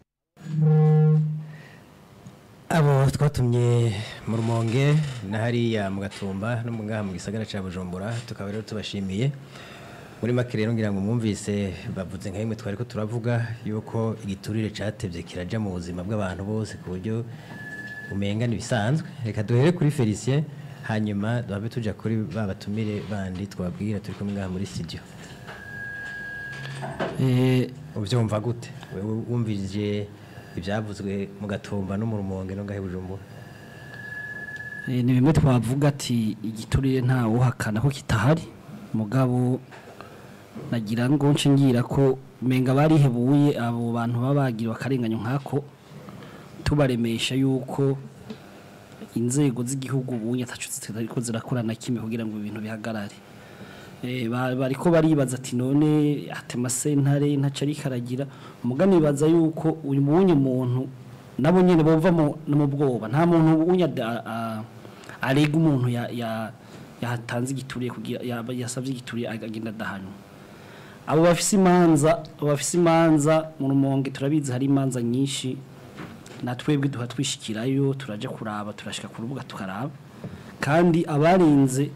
Speaker 3: Abo twatumye mu Rumonge na hariya mu Gatumba no mu ngaha mu gisagara ca Bujumbura, tukaba rero tubashimiye. Muri make rero ngira ngo mwumvise bavuze nka bimwe twari ko turavuga yuko igiturire catevye kiraja mu buzima bw'abantu bose ku buryo umenga nibisanzwe. Reka duhere kuri Felicien hanyuma duhabe tuja kuri ba batumire bandi twabwira turi kumwe ngaha muri studio. Uvyumva gute wewe wumvirije ibyavuzwe mu Gatumba no mu Rumonge no ngahe Bujumbura?
Speaker 6: Ni bimwe twavuga ati igiturire nta wohakana ko kitahari, mugabo nagira ngo nshingira ko menga barihebuye abo bantu babagira bakarenganyo nkako, tubaremesha yuko inzego z'igihugu ubunye atacu zitariko zirakora na kimwe kugira ngo ibintu bihagarare. Bariko baribaza ati none atema sentare ntaco ariko aragira, mugani baza yuko uyu munye muntu nabo nyene bova mu bwoba. Nta muntu unya arega umuntu yatanze igituriye kugira yasavye igituriye agenda adahanywa. Abo bafise imanza mu Rumonge turabizi hari imanza nyinshi, na twebwe duha twishikirayo turaja kuraba, turashika ku rubuga tukaraba, kandi abarinze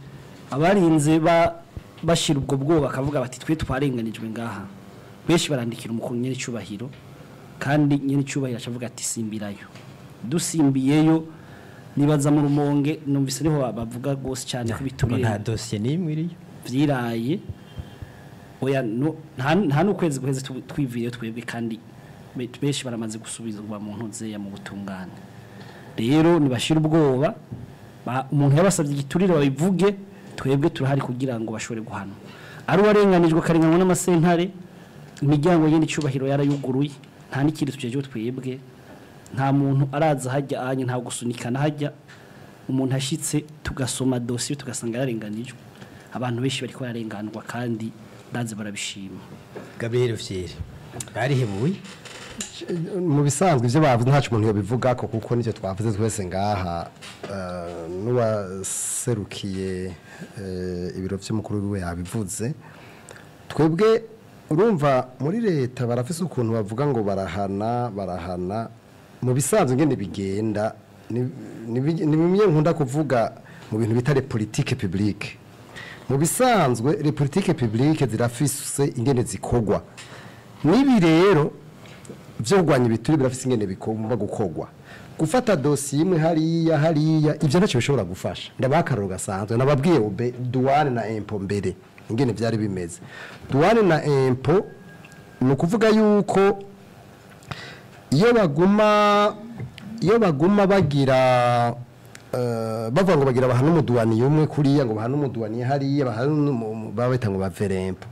Speaker 6: bashira ubwo bwoba bakavuga bati twe twarenganijwe ngaha. Benshi barandikira umukuru nyene cyubahiro, kandi nyene cyubahiro acavuga ati simbirayo. Dusimbiyeyo nibaza mu Rumonge numvise niho bavuga gose cyane ko biturire
Speaker 3: nta dossier nimwe iriyo
Speaker 6: vyiraye. Oya no, nta n'ukwezi guheze twiviriye twebwe, kandi benshi baramaze gusubizwa mu ntuze ya mu butungane. Rero nibashira ubwoba, umuntu yabasabye igiturire babivuge, twebwe turahari kugira ngo bashobore guhanwa. Ari uwarenganijwe akarenganwa n'amasentare, imiryango yindi cyubahiro yarayuguruye, nta n'ikindi tujeje twebwe. Nta muntu araza hajya anye, nta gusunikana hajya. Umuntu ashitse tugasoma dossier tugasanga yarenganijwe. Abantu benshi bariko bararenganwa kandi ndaze barabishima.
Speaker 3: Gabriel Fyiri barihebuye
Speaker 1: mu bisanzwe ivyo bavuze ntaco umuntu yobivuga ko kuko nicyo twavuze twese ngaha. N'uwaserukiye ibiro vy'umukuru wiwe yabivuze. Twebwe urumva muri leta barafise ukuntu bavuga ngo barahana mu bisanzwe ngene bigenda. Ni bimwe nkunda kuvuga mu bintu bita les politiques publiques. Mu bisanzwe les politiques publiques zirafise ingene zikogwa. Nibi rero byo kurwanya ibituri birafise ingene bigomba gukogwa. Gufata dossier imwe hariya ivyo ntacyo bishobora gufasha. Ndabakaroro gasanzwe nababwiye obe douane na impôt mbere ingene vyari bimeze. Douane na impôt ni kuvuga yuko iyo baguma bagira bavuga ngo bagira bahana umuduwani umwe kuriya ngo bahana umuduwani hariya bahana babita ngo baverempo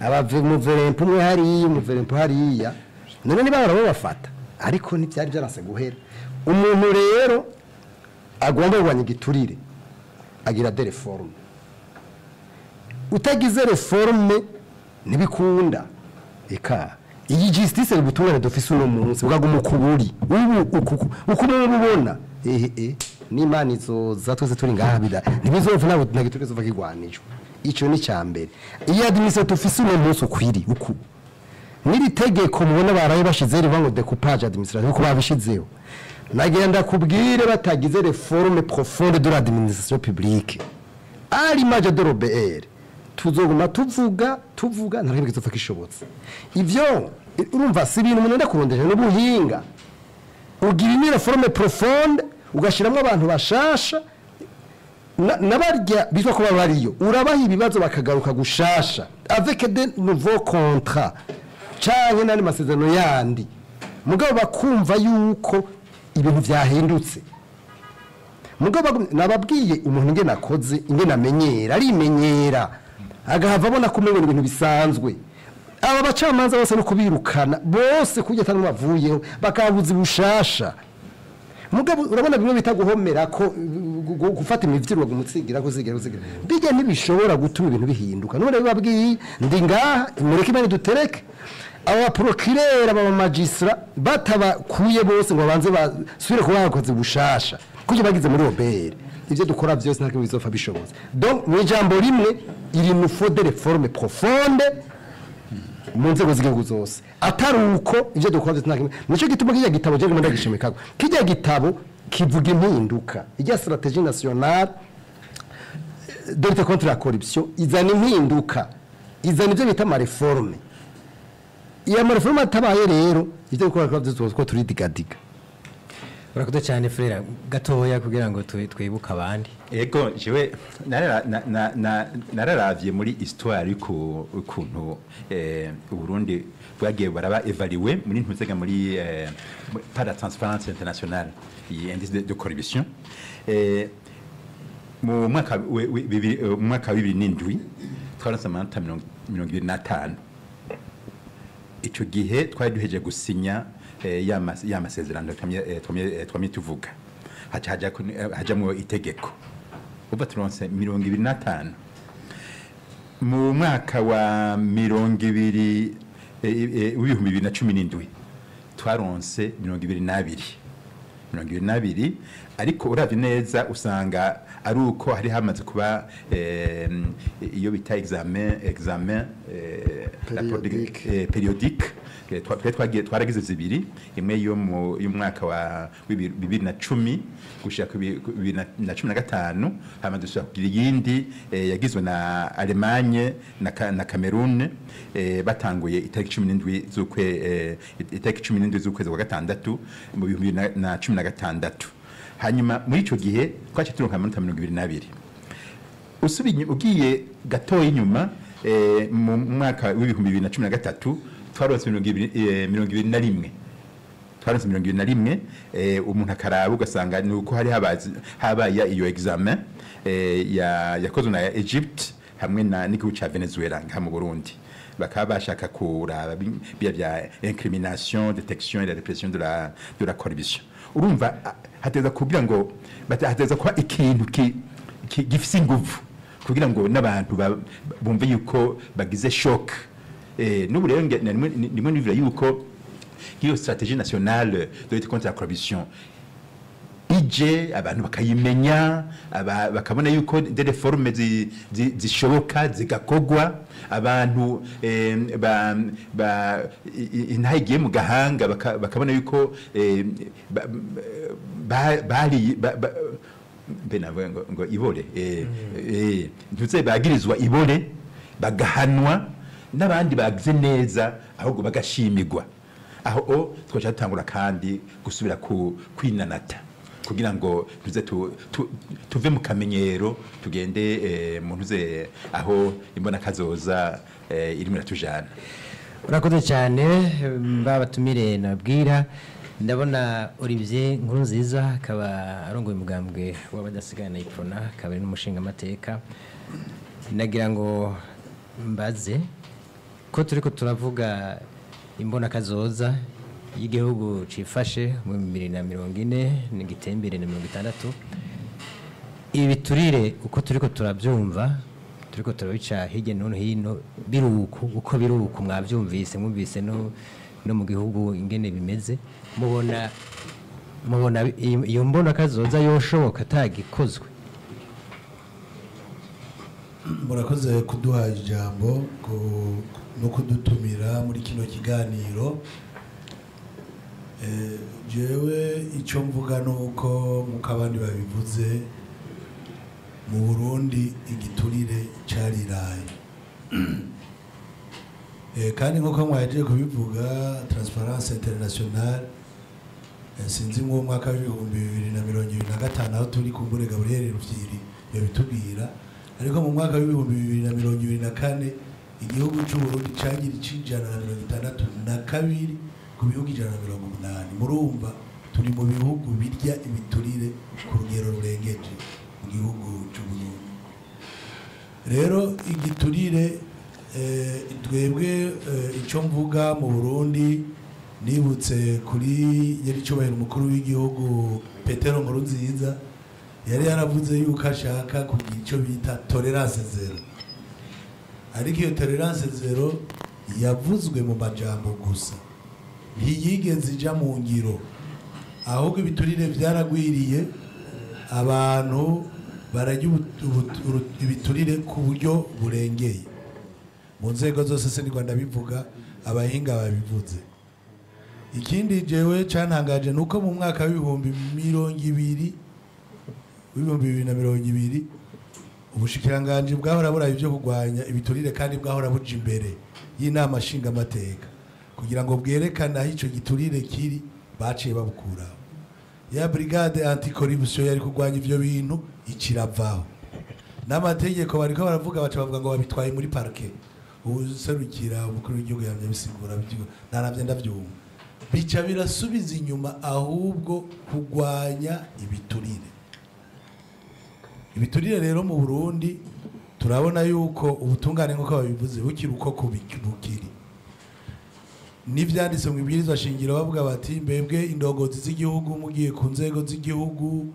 Speaker 1: abave mu verempo umwe hariya mu verempo hariya none ni barabo bafata, ariko ntibyari byaranse guhera. Umuntu rero agomba kurwanya igiturire agira de reforme. Utagize reforme ntibikunda. Eka iyi justice ubutungane dufise uno munsi bwaguma kuburi ubu uko ubona n'Imana izoza twese turi ngaha bida ntibizova nabo ntagiturire zova kigwanijwe. Ico ni cyambere. Iyi administration dufise uno munsi ukwiri uku niri tegeko mubona baraye bashize rivuga ngo découpage administratif ko babishizeho. Nagenda kubwire batagize réforme profonde de l'administration publique ari maje de l'OBR tuzoguma tuvuga nta kizopfa kishobotse. Ivyo urumva si ibintu umuntu ndakurondesha n'ubuhinga. Ugira une réforme profonde, ugashiramwo abantu bashasha nabarya bitwa ko bariyo, urabaha ibibazo bakagaruka gushasha avec des nouveaux contrats canke n'andi masezerano yandi, mugabo bakumva yuko ibintu vyahindutse. Mugabo nababwiye umuntu ingene akoze, ingene amenyera, arimenyera agahava abona ko umengo ni ibintu bisanzwe. Aba bacamanza bose no kubirukana bose kujya atari bavuyeho bakabuza bushasha. Mugabo urabona bimwe bita guhomera ko gufata imivyiro gumutsigira kuzigira kuzigira, bijya ntibishobora gutuma ibintu bihinduka. None bibabwiye ndi ngaha, mureke imana dutereke aba procureur, aba magistrat batabakuye bose ngo banze basubire kuba bakoze bushasha kuko bagize muri OBR. Ivyo dukora vyose ntabwo bizofa bishoboza. Donc mu ijambo rimwe, il nous faut des réformes profondes mu nzego z'igihugu zose, atari uko ivyo dukora vyose nta. Nico gituma kijya gitabo je ngomba ndagishimikako, kijya gitabo kivuga impinduka, ijya stratégie nationale de lutte contre la corruption izana impinduka, izana ivyo bita ama réformes. Iyo ama réformes atabaye rero, ivyo dukora vyose ko turidigadiga.
Speaker 3: Urakoze cyane, frère. Gatoya kugira ngo twibuke abandi.
Speaker 2: Ego, jewe nararavye muri histoire ukuntu Uburundi bwagiye baraba évalué muri ntuzega muri par la Transparence Internationale, iyi indice de corruption. Mu mwaka wa 2007 twaronse amanota 25. Ico gihe twari duheje gusinya ya masezerano twamye tuvuga, haca hajamwo itegeko. Uva turonse 25. Mu mwaka wa mirongo ibiri w'2017 twaronse 22, 22. Ariko uravye neza usanga ari uko hari hamaze kuba iyo bita examen
Speaker 1: Périodique.
Speaker 2: Périodique. Twe twagiye twaragize zibiri, imwe yo mu y'umwaka wa 2010 gushika ku 2015, hama dusubira kugira iyindi yagizwe na Allemagne na Cameroon, batanguye itariki 17 z'ukwezi kwa gatandatu mu 2016. Hanyuma muri ico gihe twaciye turonka amanota 22. Usubiye ugiye gatoya inyuma, mu mwaka w'2013 twaronse 21, twaronse 21. Umuntu akaraba ugasanga ni uko hari habaye iyo examen yakozwe na Egypt hamwe na n'igihugu ca Venezuela ngaha mu Burundi, bakaba bashaka kuraba bya incrimination, détection et la répression de la corruption. Urumva hateza kugira ngo hateza kuba ikintu gifise inguvu kugira ngo n'abantu bumve yuko bagize choc. N'ubu rero nimwe nivira yuko iyo stratégie nationale de lutte contre la corruption ije, abantu bakayimenya, bakabona yuko des réformes zishoboka zigakogwa, abantu ba intahe igiye mu gahanga, bakabona yuko bari mbe navuga ngo ibore, ntuze bagirizwa ibore bagahanwa, n'abandi bagize neza ahubwo bagashimirwa. Aho o twaca dutangura kandi gusubira ku kwinanata kugira ngo tuze tuve mu kamenyero tugende mu ntuze aho imbona kazoza irimo iratujana.
Speaker 3: Urakoze cyane. Babatumire nabwira, ndabona Olivier Nkurunziza akaba arongoye umugambwe w'abadasigana Iprona, akaba ari n'umushingamateka. Nagira ngo mbaze ko turiko turavuga imbona kazoza y'igihugu cifashe mu 2040 n'igitembere na 60. Ibi biturire uko turiko turabyumva, turiko turabica hirya no hino, biruku uko biruku mwabyumvise, mwumvise no mu gihugu ingene bimeze, mubona iyo mbona kazoza yoshoboka atagikozwe?
Speaker 4: Murakoze kuduha ijambo no kudutumira muri kino kiganiro. Jewe icyo mvuga ni uko, nk'uko abandi babivuze, mu Burundi igiturire cariraye. Kandi nk'uko mwahejeje kubivuga, Transparence Internationale Sinzi mu mwaka w'ibihumbi 2025 aho turi kumbure Gabriel Rufyiri yabitubwira, ariko mu mwaka w'ibihumbi 2024 igihugu cy'u Burundi cagira 162 ku bihugu 180. Murumva turi mu bihugu birya ibiturire ku rugero rurengeje mu gihugu cy'u Burundi. Rero igiturire twebwe icyo mvuga mu Burundi, nibutse kuri nyiricyubahiro umukuru w'igihugu Petero Nkurunziza yari yaravuze yuko ashaka kugira icyo bita tolerance zero, ariko iyo tolerance zero yavuzwe mu majambo gusa, ntiyigeze ija mu ngiro. Ahubwo ibiturire byaragwiriye, abantu barajya ibiturire ku buryo burengeye mu nzego zose. Se ni Rwanda bivuga, abahinga babivuze. Ikindi jewe cantangaje nuko mu mwaka w'ibihumbi 2020 ubushikiranganje bwahora buraye ibyo kurwanya ibiturire kandi bwahora buja imbere y'inama nshingamateka kugira ngo bwerekane aho ico giturire kiri, baciye babukuraho. Ya brigade anticorruption yari kurwanya ivyo bintu ikiravaho, n'amategeko bariko baravuga baca bavuga ngo babitwaye muri parquet. Userukira umukuru w'igihugu yamye bisigura, naravye ndavyumva, bica birasubiza inyuma ahubwo kurwanya ibiturire. Ibiturire rero mu Burundi turabona yuko ubutungane nk'uko babivuze bukiri uko bukiri, n'ivyanditse mu ibwirizwa shingiro bavuga bati mbebwe indongozi z'igihugu mugiye ku nzego z'igihugu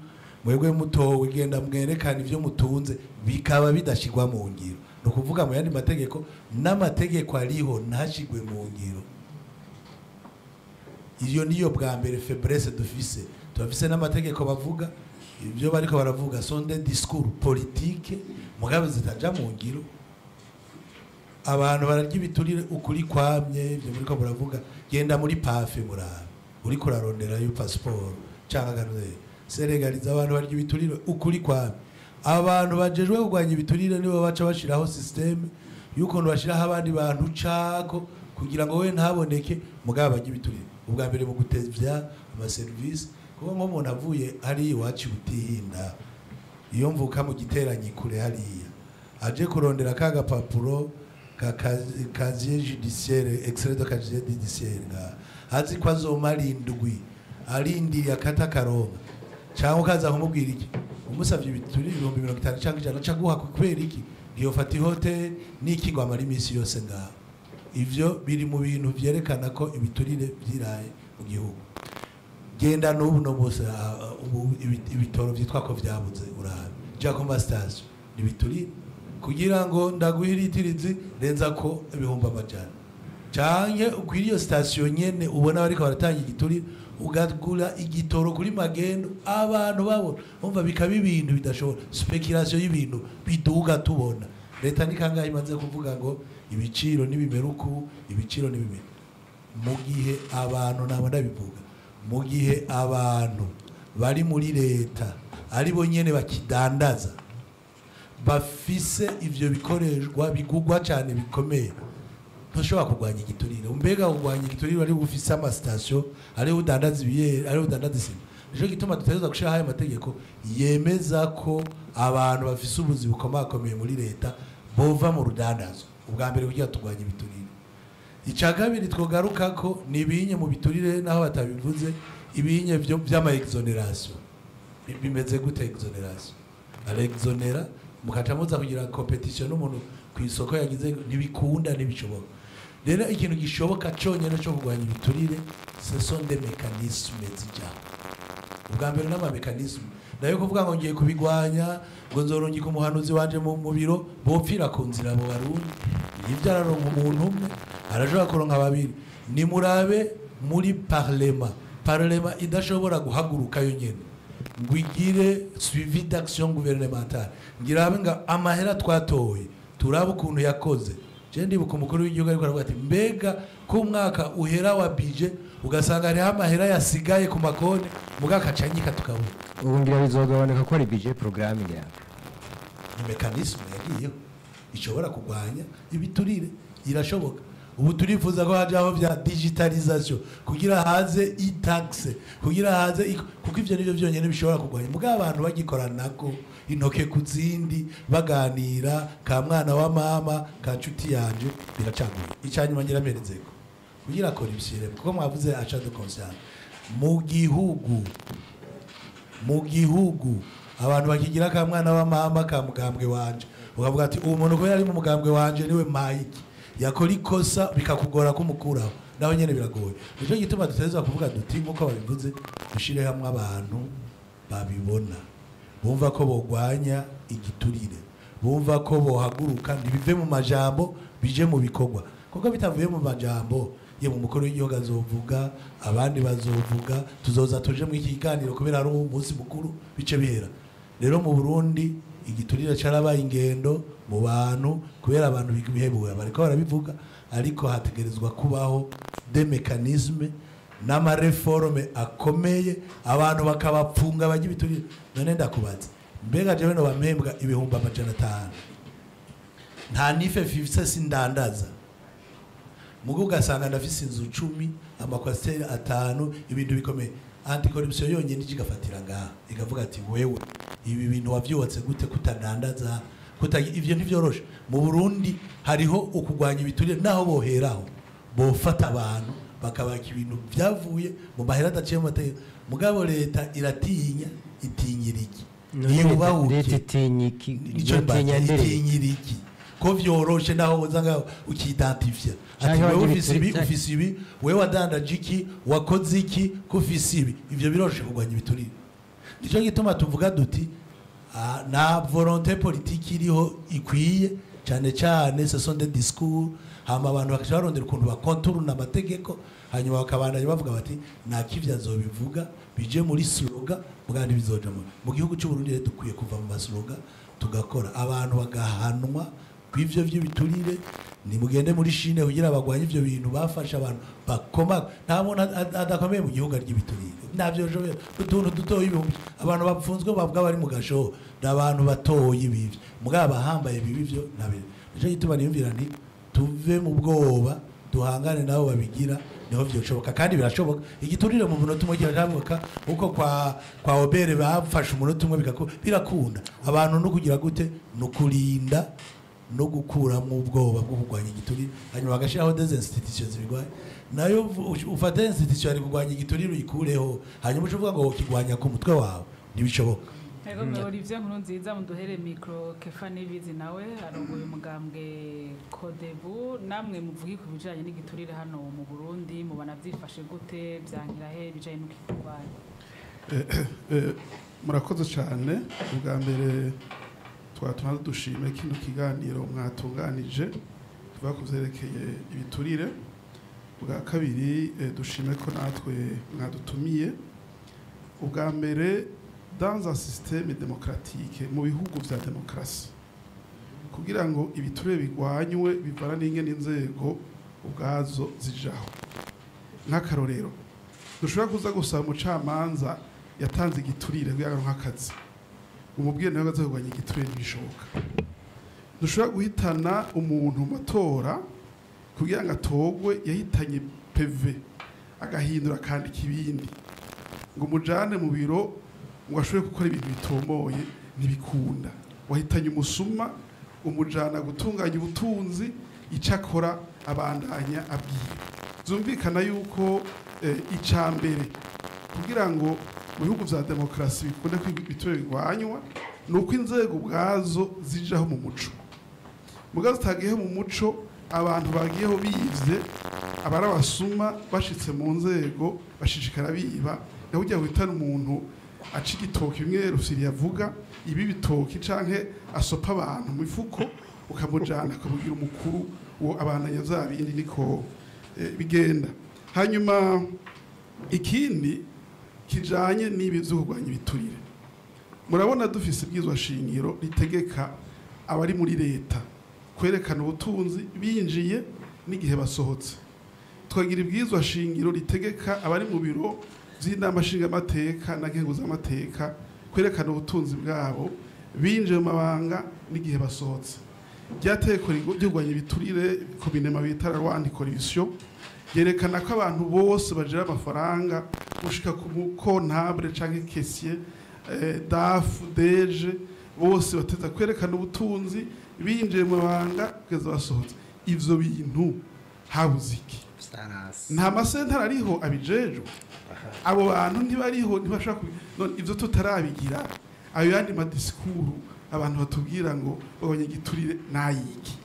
Speaker 4: mwebwe mutowe genda mwerekana ivyo mutunze, bikaba bidashigwa mu ngiro. Ni ukuvuga mu yandi mategeko n'amategeko ariho ntashigwe mu ngiro. Iyo niyo bwa mbere faiblesse dufise. Turafise n'amategeko bavuga ibyo bariko baravuga sont des discours politiques mugabe zitaja mu ngiro. Abantu bararya ibiturire ukuri kwamye, ibyo muriko muravuga. Genda muri pafe murabe uriko urarondera yo passeport cyangwa kanuze seregaliza, abantu barya ibiturire ukuri kwamye. Abantu bajejwe kurwanya ibiturire nibo baca bashiraho systeme y'ukuntu bashiraho abandi bantu cako kugira ngo we ntaboneke, mugabo barya ibiturire ubwa mbere mu gutevya ama service. Kuko nk'umuntu avuye hari iwacu butihinda, iyo mvuka mu giteranyi kure hariya aje kurondera ka gapapuro ka casier judiciaire, extrait de casier judiciaire, nga azi ko azomara indwi arindiriye akata karonka, cyangwa ukaza kumubwira iki umusavye ibiturire 50,000 cyangwa 100 aca guha kubera iki ntiyofata ihote n'iki ngo amara iminsi yose ngaho. Ivyo biri mu bintu vyerekana ko ibiturire vyiraye mu gihugu. Genda n'ubu no bose ibitoro vyitwa ko vyabuze urabe Jacoma station nibiturire kugira ngo ndaguhiritirizi renza ko 500,000 canke ukwiriye iyo station nyene ubona bariko baratanga igiturire ugagura igitoro kuri magendo abantu babona umva bikaba ibintu bidashobora speculation y'ibintu biduga tubona. Leta ni kangahe imaze kuvuga ngo ibiciro nibimeruku, ibiciro nibimera, mu gihe abantu nabo ndabivuga, mu gihe abantu bari muri leta ari bo nyene bakidandaza bafise ivyo bikoreshwa bigugwa cyane bikomeye, ntushobora kurwanya igiturire. Mbega kurwanya igiturire ari ufise ama station, ari udandaza ibiyeri, ari udandaza isima. Nico gituma dutegerezwa gushiraho ayo mategeko yemeza ko abantu bafise ubuzi bukomakomeye muri leta bova mu rudandazo ubwa mbere kugira turwanye ibiturire. Ica kabiri twogaruka ko ni ibinye mu biturire naho batabivuze, ibinye byo by'ama exoneration. Bimeze gute exoneration? Alexonera mukaca muza kugira competition n'umuntu ku isoko yagize ntibikunda ntibishoboka. Rero ikintu gishoboka cyonyine cyo kurwanya ibiturire ce sont des mécanismes zijyaho. Ubwa mbere n'ama mécanismes nayo kuvuga ngo ngiye kubigwanya ngo nzorungika umuhanuzi wanje mu biro bopfira ku nzira abo barundi. Nivyo araronka umuntu umwe arashobora kuronka babiri. Nimurabe muri parlement, parlement idashobora guhaguruka yo nyene ngo igire suivi d'action gouvernementale, ngirabe nga amahera twatoye turabe ukuntu yakoze. Je ndibuka umukuru w'igihugu ariko aravuga ati mbega ko umwaka uhera wa budget ugasanga hariho amahera yasigaye ku makone mugaka canyika tukabona.
Speaker 3: Ubu ngira bizogabanuka ko ari budget programme ngira
Speaker 4: ni mécanisme yagiyeho ishobora kurwanya ibiturire, irashoboka. Ubu turifuza ko hajaho vya digitalisation kugira haze e-tax, kugira haze, kuko ivyo nivyo vyonyene bishobora kurwanya. Mugabo abantu bagikoranako intoke ku zindi, baganira ka mwana wa mama ka nshuti yanje, biracaguye. Icanyuma ngira mperezeko kugira corruption, kuko mwavuze achat de conscience mu gihugu abantu bakigira ka mwana wa mama ka mugambwe wanje, ukavuga ati uwo muntu kubera ari mu mugambwe wanje niwe mayiki, yakora ikosa bikakugora kumukuraho, naho nyene biragoye. Nico gituma dutegerezwa kuvuga duti, nkuko babivuze, dushire hamwe abantu babibona, bumva ko bogwanya igiturire, bumva ko bohaguruka, ntibive mu majambo bije mu bikorwa, kuko bitavuye mu majambo ye mu mukuru w'igihugu azovuga, abandi bazovuga, tuzoza tuje mu iki kiganiro kubera ari umunsi mukuru, bice bihera. Rero mu Burundi igiturire carabaye ingendo mu bantu kubera abantu bihebuye bariko barabivuga, ariko hategerezwa kubaho des mécanismes n'ama réformes akomeye, abantu bakabapfunga bajya ibiturire. None ndakubaza, mbega jewe no bampembwa 500,000, nta nife fifise, sindandaza, mugo ugasanga ndafise inzu 10, amakwasiteri 5, ibintu bikomeye. Anticorruption yonyine ije igafatira ngaha ikavuga ati wewe ibi bintu wavyubatse gute kutadandaza kuta? Ivyo ntivyoroshe. Mu Burundi hariho ukugwanya ibiturire, naho boheraho bofata abantu bakabaka ibintu byavuye mu mahera adaciye mu mategeko. Mugabo leta iratinya, itinyira iki?
Speaker 3: Leta itinya iki?
Speaker 4: Nico
Speaker 3: Yotinya
Speaker 4: mbaza,
Speaker 3: mbere.
Speaker 4: Itinyira iki ko vyoroshe naho woza ngaho ukidentifia ati
Speaker 3: Canke
Speaker 4: wewe
Speaker 3: bagira
Speaker 4: ufise ibi, ufise ibi, wewe wadandaje iki, wakoze iki, ko ufise ibi? Ivyo biroroshe kurwanya ibiturire. Nico gituma tuvuga duti nta volonté politique iriho ikwiye, cyane cyane ce sont des discours, hama abantu bakaca barondera ukuntu bakonturuna amategeko, hanyuma bakabandanya bavuga bati nta kivya azobivuga bije muri slogan, bwa ntibizoja mu gihugu cy'u Burundi. Rero dukwiye kuva mu maslogan tugakora, abantu bagahanwa kw'ivyo vy'ibiturire. Nimugende muri Chine kugira bagwanye ivyo bintu, bafasha abantu bakoma. Nta muntu adakomeye mu gihugu arya ibiturire, ntabyo jobera utuntu dutoyi ibihumbi. Abantu bapfunzwe bavuga bari mu gasho ni abantu batoyi bivyo, mugabo abahambaye bibi vyo ntabyo. Nico gituma niyumvira nti tuve mu bwoba, duhangane nabo babigira, niho vyoshoboka kandi birashoboka. Igiturire mu munota umwe kirashoboka, uko kwa Obere bafashe umunota umwe birakunda. Abantu no kugira gute no kurinda no gukuramo ubwoba bwo kurwanya igiturire, hanyuma bagashyiraho des institutions zibirwanya. Nayo ufate institution ari kurwanya igiturire uyikureho, hanyuma uce uvuga ngo wokigwanya ku mutwe wawe, ntibishoboka.
Speaker 5: Ego mm. Olivier Nkurunziza, muduhere micro Kefa Nibizi, nawe arongoye umugambwe Kodebu. Namwe muvuge ku bijanye n'igiturire hano mu Burundi, mubona vyifashe gute, vyankira he bijanye no kukirwanya?
Speaker 7: Murakoze cyane. Ubwa mbere twatuma dushime kino kiganiro mwatunganije kivuga ku vyerekeye ibiturire. Ubwa kabiri dushime ko natwe mwadutumiye. Ubwa mbere, dans un système démocratique, mu bihugu vya demokarasi, kugira ngo ibiturire bigwanywe bivana n'ingene inzego ubwazo zijaho. Nk'akarorero, dushobora kuza gusaba umucamanza yatanze igiturire kugira ngo aronke akazi, umubwire nawe aza kurwanya igiturire, ntibishoboka. Dushobora guhitana umuntu mu matora kugira ngo atogwe yahitanye PV, agahindura akandika ibindi, ngo umujane mu biro ngo ashobore gukora ibintu bitomoye, ntibikunda. Wahitanye umusuma umujana gutunganya ubutunzi, icyo akora abandanya abwira. Zumvikana yuko icya mbere kugira ngo mu bihugu vya demokarasi bikunde ko ibiturire bigwanywa ni uko inzego ubwazo zijaho mu muco. Muga zitagiyeho mu muco, abantu bagiyeho bivye, abari abasuma bashitse mu nzego bashishikara biba. Naho ujya guhitana umuntu aca igitoki, bimwe Rusiri yavuga, ibi bitoki canke asopa abantu mu mifuko, ukamujana akamugira umukuru, uwo abandanya vya bindi, niko bigenda. Hanyuma ikindi kijanye n'ibi vyo kurwanya ibiturire, murabona dufise ibwirizwa shingiro ritegeka abari muri leta kwerekana ubutunzi binjiye n'igihe basohotse, tukagira ibwirizwa shingiro ritegeka abari mu biro vy'inama nshingamateka na nkenguzamateka kwerekana ubutunzi bwabo binjiye mu mabanga n'igihe basohotse. Ryateko ry'urwanya ibiturire communément bita la loi anticorruption yerekana ko abantu bose bajira amafaranga gushika ku comptable canke caissier, DAF, DG, bose bateza kwerekana ubutunzi binjiye mu mabanga kugeza basohotse. Ivyo bintu habuze iki? Nta masentare ariho abijejwe, abo bantu ntibariho, ntibashobora none ivyo tutarabigira, ayo yandi ma discours abantu batubwira ngo babonye igiturire nayiki?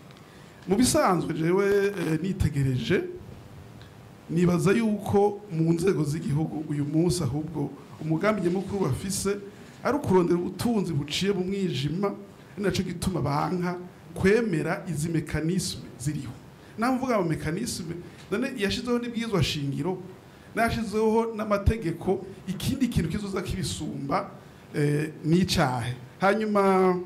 Speaker 7: Mu bisanzwe jewe nitegereje, nibaza yuko mu nzego z'igihugu uyu munsi ahubwo umugambi nyamukuru bafise ari ukurondera ubutunzi buciye mu mwijima. Ari naco gituma banka kwemera izi mécanismes ziriho. Naho mvuga ama mécanismes, none yashizeho n'ibwizwa shingiro, nashizeho n'amategeko, ikindi kintu kizoza kibisumba n'icahe? Hanyuma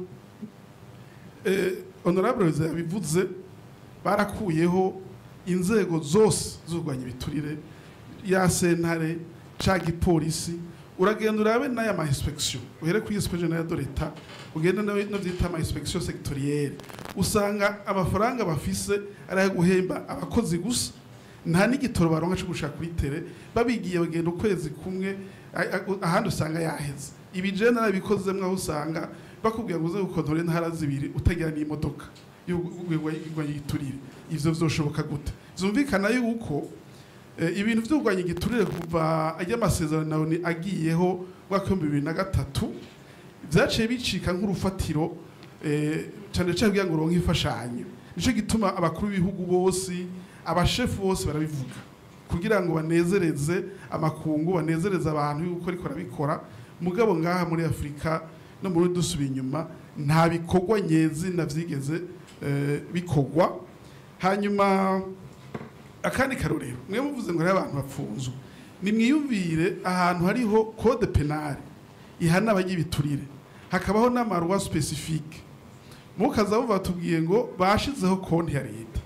Speaker 7: honorable yabivuze, barakuyeho inzego zose z'urwanya ibiturire, ya sentare ca gipolisi. Uragenda urabe n'aya ma inspection, uhere kuri inspection générale de l'État, ugenda no vyita ama inspection sectorielle, usanga amafaranga bafise ari ayo guhemba abakozi gusa, nta n'igitoro baronka co gushaka kuri terrain. Babigiye bagenda ukwezi kumwe, ahandi usanga yaheze. Ibi je narabikozemwo, aho usanga bakubwira ngo uze gukontorora intara 2 utagira n'imodoka y'urwanya igiturire. Ivyo vyoshoboka gute? Vyumvikana yuko ibintu vyo kurwanya igiturire kuva ajya amasezerano nawe ni agiyeho mwaka wa 2003, vyaciye bicika nk'urufatiro, cane cane kugira ngo uronke imfashanyo. Nico gituma abakuru b'ibihugu bose, abashefu bose barabivuga kugira ngo banezereze amakungu, banezereze abantu yuko ariko arabikora. Mugabo ngaha muri Afrika no muri dusubiye inyuma, nta bikorwa nyezina vyigeze bikorwa. Hanyuma akandi karorero, mwe muvuze ngo hariho abantu bapfunzwe, nimwiyumvire ahantu hariho code pénal ihana abagibiturire, hakabaho n'ama lois spécifiques, mukaza buva tubwiye ngo bashizeho konti ya leta,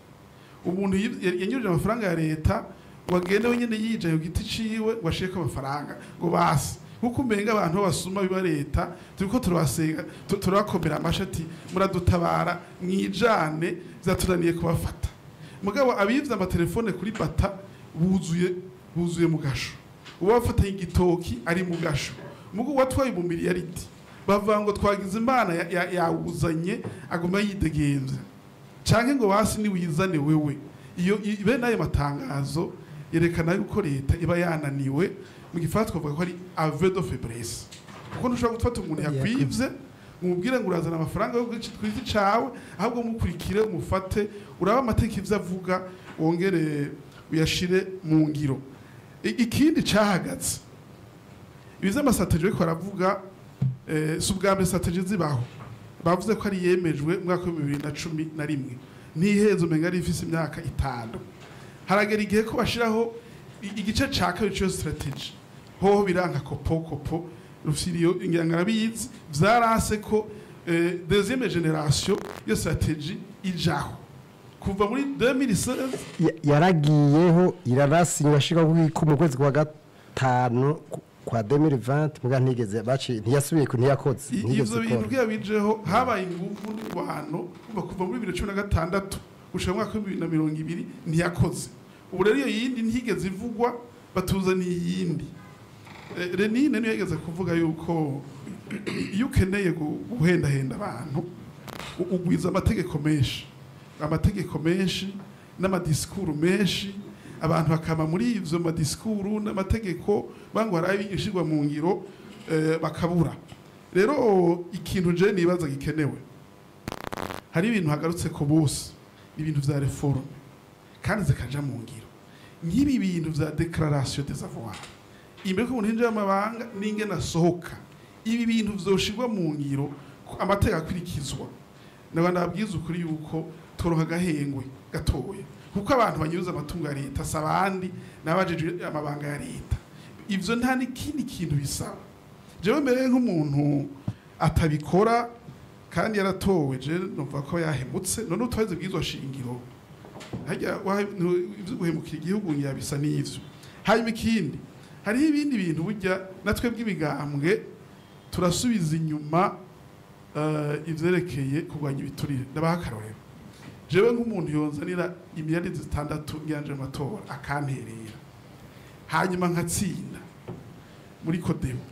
Speaker 7: umuntu yanyurije amafaranga ya leta ngo agende wenyine yijaye ku giti ciwe ngo ashireko amafaranga, ngo basi nkuko umenga abantu b'abasuma biba leta turiko turabasenga, turabakomera amashi ati muradutabara mwijane, vyatunaniye kubafata. Mugabo abivye amatelefone kuri bata buzuye, buzuye mu gasho, uwafatanye igitoki ari mu gasho, mugo watwaye mu miliyaridi bavuga ngo twagize Imana yawuzanye aguma yidegemvya, canke ngo basi niwizane wewe. Iyo bene ayo matangazo yerekana yuko leta iba yananiwe. Mu gifaransa twavuga ko ari aveu de faiblesse, kuko ntushobora gufata umuntu yakwivye mubwire ngo urazana amafaranga yo ku giti cawe, ahubwo mukurikire, umufate, urabe amategeko ivyo avuga, wongere uyashire mu ngiro. Ikindi cahagaze, ibi vy'ama stratégies bariko baravuga, si ubwa mbere stratégie zibaho. Bavuze ko ari yemejwe mu mwaka wa 2011, ntiheze, umenga ari ifise imyaka 5. Haragera igihe ko bashiraho igice ca kabiri c'iyo stratégie, hoho biranka kopo kopo. Rufyiri ngira ngo arabizi, vyaranse ko deuxième génération iyo stratégie ijaho kuva muri 2016.
Speaker 1: Yaragiyeho, irarasinywa, ashika mu kwezi kwa gatanu kwa 2020, muga ntigeze baci, ntiyasubiye ku ntiyakoze ntigeze
Speaker 7: Ivyo bintu
Speaker 1: ikora.
Speaker 7: kugira bijeho habaye ingufu n'ingwano kuva muri 2016 gushika mu mwaka wa 2020, ntiyakoze. Ubu rero iyo yindi ntigeze ivugwa, batuzaniye iyindi. Lenine niyo yigeze kuvuga yuko iyo ukeneye guhendahenda abantu, ugwiza amategeko menshi, amategeko menshi n'ama discours menshi, abantu bakama muri ivyo ma discours n'amategeko, bango harabe ishirwa mu ngiro, bakabura. Rero ikintu je nibaza gikenewe, hari ibintu hagarutse ko bose, ibintu vya réforme kandi zikaja mu ngiro, nk'ibi bintu vya déclaration des avoirs imbere ko umuntu yinjira amabanga n'ingene asohoka. Ibi bintu vyoshirwa mu ngiro, amategeko akurikizwa, n'abandi babwiza ukuri yuko turonka agahengwe gatoya, kuko abantu banyuza amatungo ya leta si abandi, n'abajejwe amabanga ya leta. Ivyo nta n'ikindi kintu bisaba. Jewe mbere nk'umuntu atabikora kandi yaratowe, je numva ko yahemutse. None utwaze bwizwa shingiro harya ivyo guhemukira igihugu bisa n'ivyo. Hanyuma ikindi, hariho ibindi bintu burya natwe bw'ibigambwe turasubiza inyuma. ivyerekeye kurwanya ibiturire. Ndabaha akarorero: jewe nk'umuntu yonzanira imiliyari 6 ngiyanje mu matora, akanterera, hanyuma nkatsinda muri CODEBU,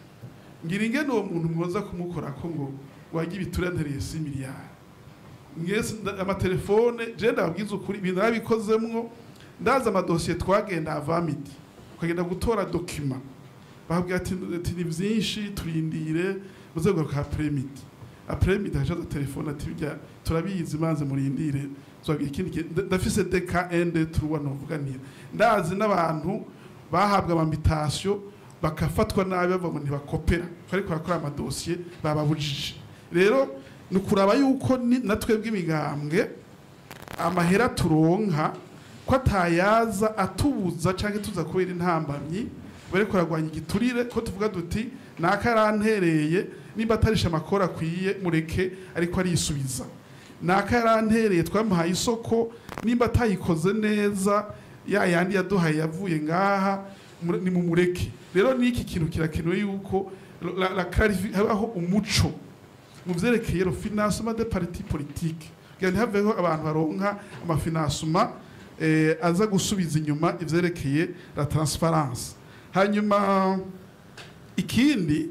Speaker 7: ngira ingene uwo muntu mwoza kumukorako ngo wajya ibiturire ntereye 6 miliyari. Mwese amatelefone, je ndababwiza ukuri, ibintu nabikozemwo, ndaza amadosiye twagenda avamidi, ukagenda gutora document, bakubwira ati ni vyinshi, turindire muzegaruka après-midi. Après-midi hacaza telefone ati bijya turabizi, manze murindire, tuzabwira ikindi gihe. Ndafise DK 1 2 3 novuga nti ndazi n'abantu bahabwa ama mutation bakafatwa nabi, bavuga ngo ntibakopera ariko barakora amadosiye bababujije. Rero ni ukuraba yuko na twebwe imigambwe amahera turonka ko atayaza atubuza canke tuza kubera intambamyi bariko baragwanya igiturire, ko tuvuga duti naka yarantereye, nimba atarisha amakoro akwiye mureke ariko arisubiza, naka yarantereye twamuhaye isoko, nimba atayikoze neza ya yandi yaduhaye yavuye ngaha ni mumureke. Rero niki kintu kirakenewe yuko la habaho umuco mu vyerekeye le financement des partis politiques, kugira ntihaveho abantu baronka ama financement aza gusubiza inyuma ivyerekeye la transparence. Hanyuma ikindi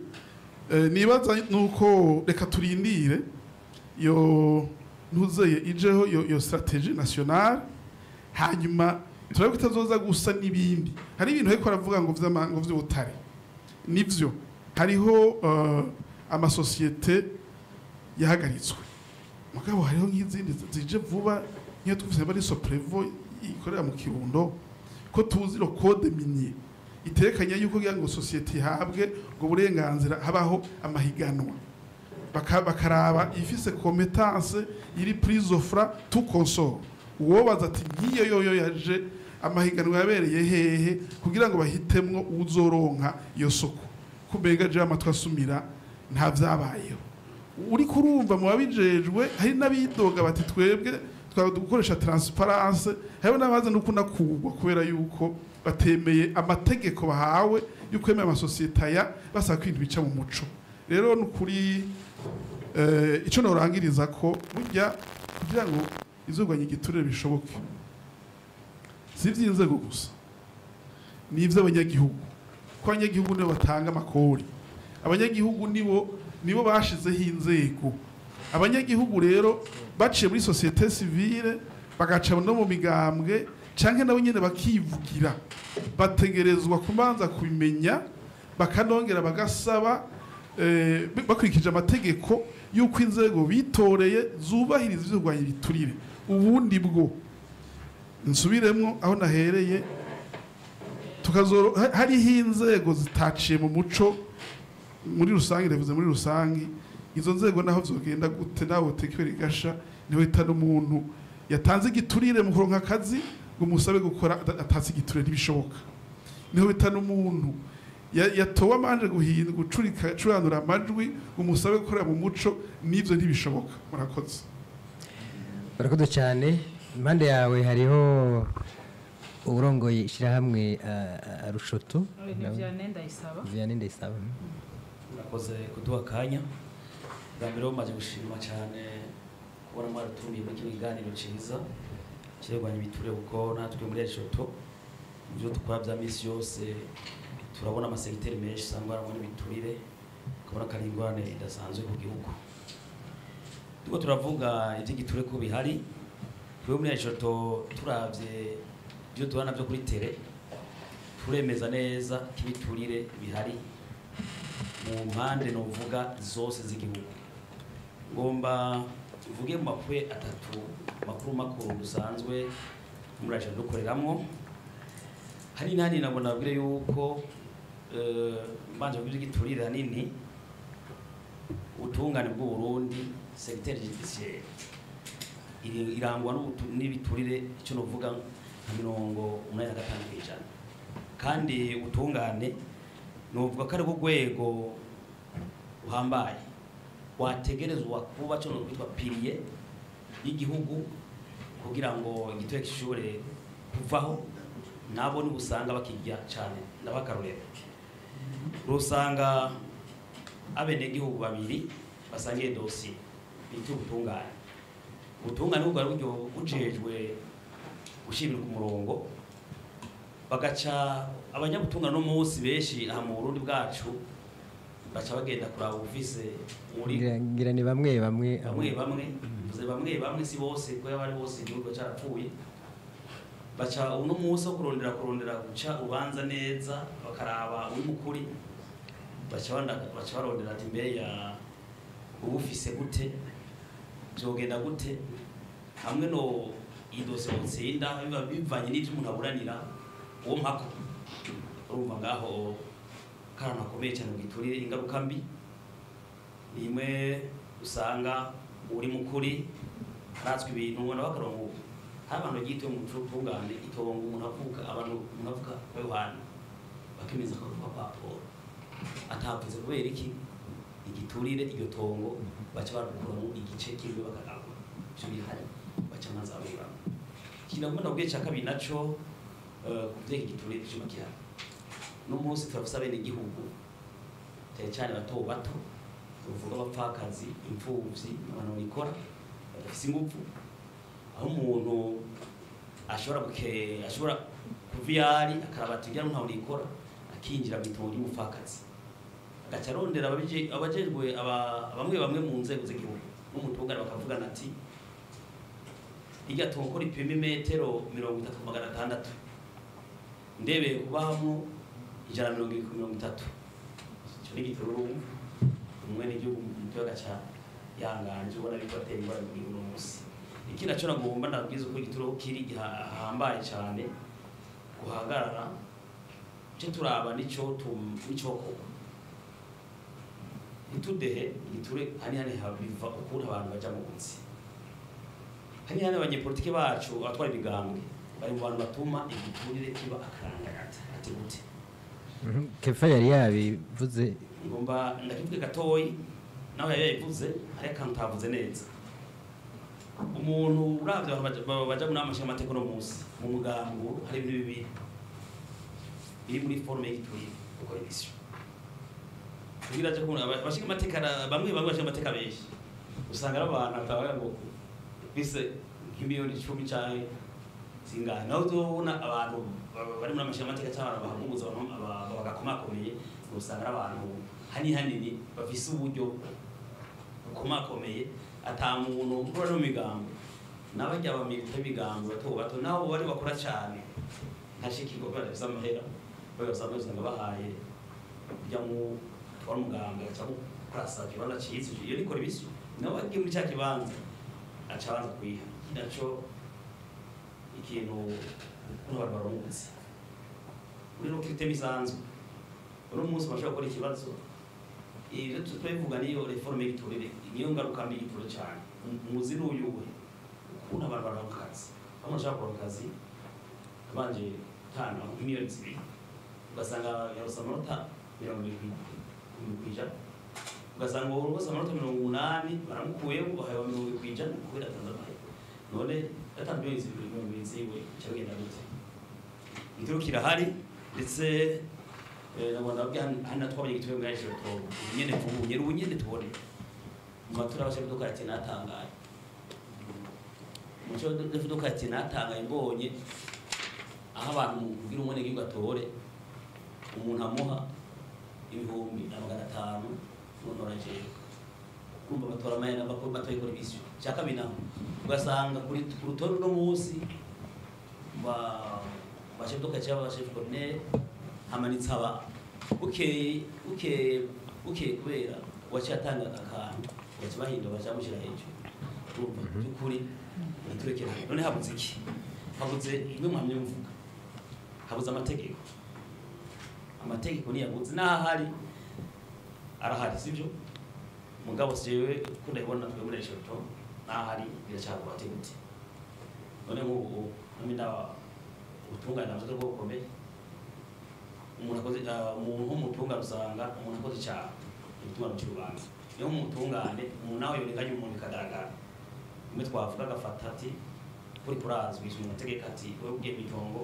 Speaker 7: nibaza nuko reka turindire yo ntuzeye ijeho yo stratégie nationale, hanyuma turabe ko itazoza gusa n'ibindi. Hari ibintu ariko aravuga ngo ngo vy'ubutare, nivyo, hariho amasosiyete yahagaritswe, mugabo hariho nk'izindi zije vuba, nk'iyo twumvise bari Soprevo ikorera mu Kirundo, ko tuzi le code minier itekanya yuko kugira ngo société ihabwe ubwo burenganzira habaho amahiganwa, bakaraba ifise compétence iri prise offre tout consort. Uwobaza ati ngiyo yoyo yaje, amahiganwa yabereye hehe kugira ngo bahitemwo uzoronka iyo soko? Kumenga je amatwi asumira nta vyabayeho. Uri kurumva mu babijejwe hari n'abidoga bati twebwe twaba gukoresha transparence, hariho n'abaza no kunakugwa kubera yuko batemeye amategeko bahawe yo kwemera amasosiyete aya, basaba ko ibintu bica mu muco. Rero nukuri ico norangiriza ko burya kugira ngo izogwanya igiturire bishoboke, si ivy'inzego gusa, ni ivy'abanyagihugu, ko abanyagihugu nibo batanga amakori, abanyagihugu nibo bashizeho inzego. Abanyagihugu rero baciye muri société civile, bagaca no mu migambwe, canke nabo nyene bakivugira, bategerezwa kubanza kubimenya, bakanongera bagasaba bakurikije amategeko yuko inzego bitoreye zubahiriza ivyo kurwanya ibiturire. Ubundi bwo nsubiremwo aho nahereye, tukazoro hariho inzego zitaciye mu muco muri rusange, ndavuze muri rusange, izo nzego naho vyogenda gute, nawe utekere gasha niho itana umuntu yatanze igiturire mu kuronka akazi ngo musabe gukora atatse igiturire, ntibishoboka. Niho bitana umuntu yatowe amanje guhinda gucurika curanura amajwi ngo musabe gukorera mu muco, n'ivyo ntibishoboka. Murakoze.
Speaker 3: Barakoze cyane. Impande yawe hariho uburongoye ishyirahamwe Arushoto.
Speaker 5: Ni Vianney Ndayisaba.
Speaker 3: Vianney Ndayisaba.
Speaker 8: Murakoze kuduha akanya. Bwa mbere bumaze gushima cyane kubona mwaratumiye muri kino kiganiro ciza kiregwanya ibiturire, kuko natwe muri Arushoto mu byo dukora bya misi yose turabona amasegiteri menshi usanga harimo n'ibiturire, ukabona ko ari ingorane idasanzwe ku gihugu. Turiko turavuga ivy'igiturire ko bihari, twebwe muri Arushoto turavye ibyo duhura navyo kuri tere, turemeza neza ko ibiturire bihari mu mpande novuga zose z'igihugu. Ngomba mvuge mu makwe atatu makuru makuru dusanzwe muri Arushoto dukoreramwo. Hari nani nabona nabwire yuko mbanje kuvuga igiturire hanini ubutungane bw'u Burundi, secteur judiciaire irangwa n'ibiturire icyo novuga nka 85%. Kandi ubutungane novuga ko ari rwego ruhambaye wategerezwa kuba cyo kwitwa pilier y'igihugu kugira ngo igiturire gishobore kuvaho, nabo ni usanga bakijya cyane. Ndabakarorero, urusanga abenegihugu babiri basangiye dosiye bita ubutungane. Ubutungane bwo buryo bujejwe gushimira ku murongo, bagaca abanyabutungane no munsi benshi aha mu Burundi bwacu baca bagenda kuraba ufise uri
Speaker 3: ngira ni bamwe bamwe
Speaker 8: bamwe bamwe mvuze bamwe bamwe si bose ko yabari bose igihugu carapfuye. Baca uno munsi wo kurondera guca ubanza neza bakaraba uri mukuri, baca barondera ati mbere ya ubufise gute byogenda gute hamwe no idose utsinda biba bivanye n'ivyo umuntu aburanira uwo mpako. Urumva ngaho karana komeye cyane giturire ingaruka mbi nimwe usanga uri mukuri aratswe ibintu ubona bakarongo hari abantu gito mu tungane itongo umuntu avuka abantu umuntu avuka kwa Yohana bakemeza ko avuka kwa Paul atavuze kubera iki igiturire iryo tongo baca barukuramo igice kimwe bakagagura ivyo bihari baca amazi abura. Ikindi nagomba ndabwiye ca kabiri naco kuvyeka igiturire ivyuma gihari no munsi turafise abene igihugu cyane cyane bato bato tuvuga abapfakazi imfuvyi abantu bikora badafise ingufu, aho umuntu ashobora kuva iyo ari akarabata ibyo ntawe urikora akinjira mu itongo ry'umupfakazi agaca arondera abajejwe bamwe bamwe mu nzego z'igihugu n'umutungane bakavugana ati irya tongo ko ripima imetero 30 600 ndebeye kubamo 130 icyo ni igitoro umwe n'igihugu umutwe agaca yanganje ubona ariko atera ingorane muri uno munsi. Ikindi naco nagomba ndabwiza uko igituro kiri gihambaye cyane guhagarara cyo turaba nico koko ntitudehe igiture hani hani biva ukuntu abantu baja mu nzi hani hani abanyepolitike bacu abatwara ibigambwe bari mu bantu batuma igiturire kiba akarangagata ati gute.
Speaker 3: Kefa yari yabivuze
Speaker 8: ngomba ndakivuge gatoyi nawe yari yabivuze ariko ntavuze neza. Umuntu uravye abantu baja muri amashyamba amateko no munsi mu mugambo hari ibintu bibiri biri muri forme y'igiturire gukora imission kugira aje kubona abashinga amateka bamwe bamwe bashinga amateka benshi usanga ari abantu atabaga ngo bise nk'imiliyoni 10 canke zingana naho uzobona abantu bari muri amashyamba amateka cyangwa abantu bahagubuza abantu bagakomakomeye usanga ari abantu hani hanini bafise uburyo bukomakomeye ata muntu ukora no migambo n'abajya bamilita migambo bato bato nabo bari bakora cyane ntashikirwa kubera bafise amahera bagasanga usanga bahaye kujya mu twara muganga cyangwa kurasa kibanza cyiza iyo nikora ibisu nabo bagiye muri cya kibanza aca abanza kuyiha naco ikintu kuno abantu barungutse muri no kirite bisanzwe uno munsi bashobora gukora ikibazo ibyo twivuga niyo reforme y'igiturire niyo ngaruka mbi y'igiturire cyane umuzi n'uyuwe ukuntu abantu baronka akazi bamwe bashaka kuronka akazi abanje gutanga miliyoni 2 ugasanga yarose amanota 70% ugasanga uwo rwose amanota 80 baramukuyemo bahaye 70% kubera atanze amahera none yatanze miliyoni 2 ziwe cyagenda gute. Igituro kirahari ndetse nabona babwiye hano twabonye igituro bwa ejo nyene vubu ubu nyene tubone mu matora abasha dukarate natangaye muco dukarate natangaye mbonye aho abantu kugira umwene gihugu atore umuntu amuha 500,000 nonora jewe kumva batora amahera bakora batoye kuri bisyo cya kabiri naho ugasanga kuri rutonde no munsi ba chef de quartier ba chef colonel hamanitse aba bukeye kubera waciye atanga akantu baca bahinda baca bamushyira hejuru. Urumva by'ukuri ntiturekere none habuze iki habuze imwe muhamye mvuga habuze amategeko amategeko niyabuze n'ahari arahari sivyo mugabo jewe ko ndabibona twe muri reshoto n'ahari biracyagwa ati gute none nk'ubu nami ndaba ubutungane nabwo bwo bukomeye umuntu akoze umuntu w'umutungane usanga umuntu akoze icyaha ibitungane cy'urubanza niyo umutungane umuntu nawe yorenganya umuntu bikagaragara imwe twavuga agafata ati kuri kurazwi mu mategeko ati wowe ugiye mu itongo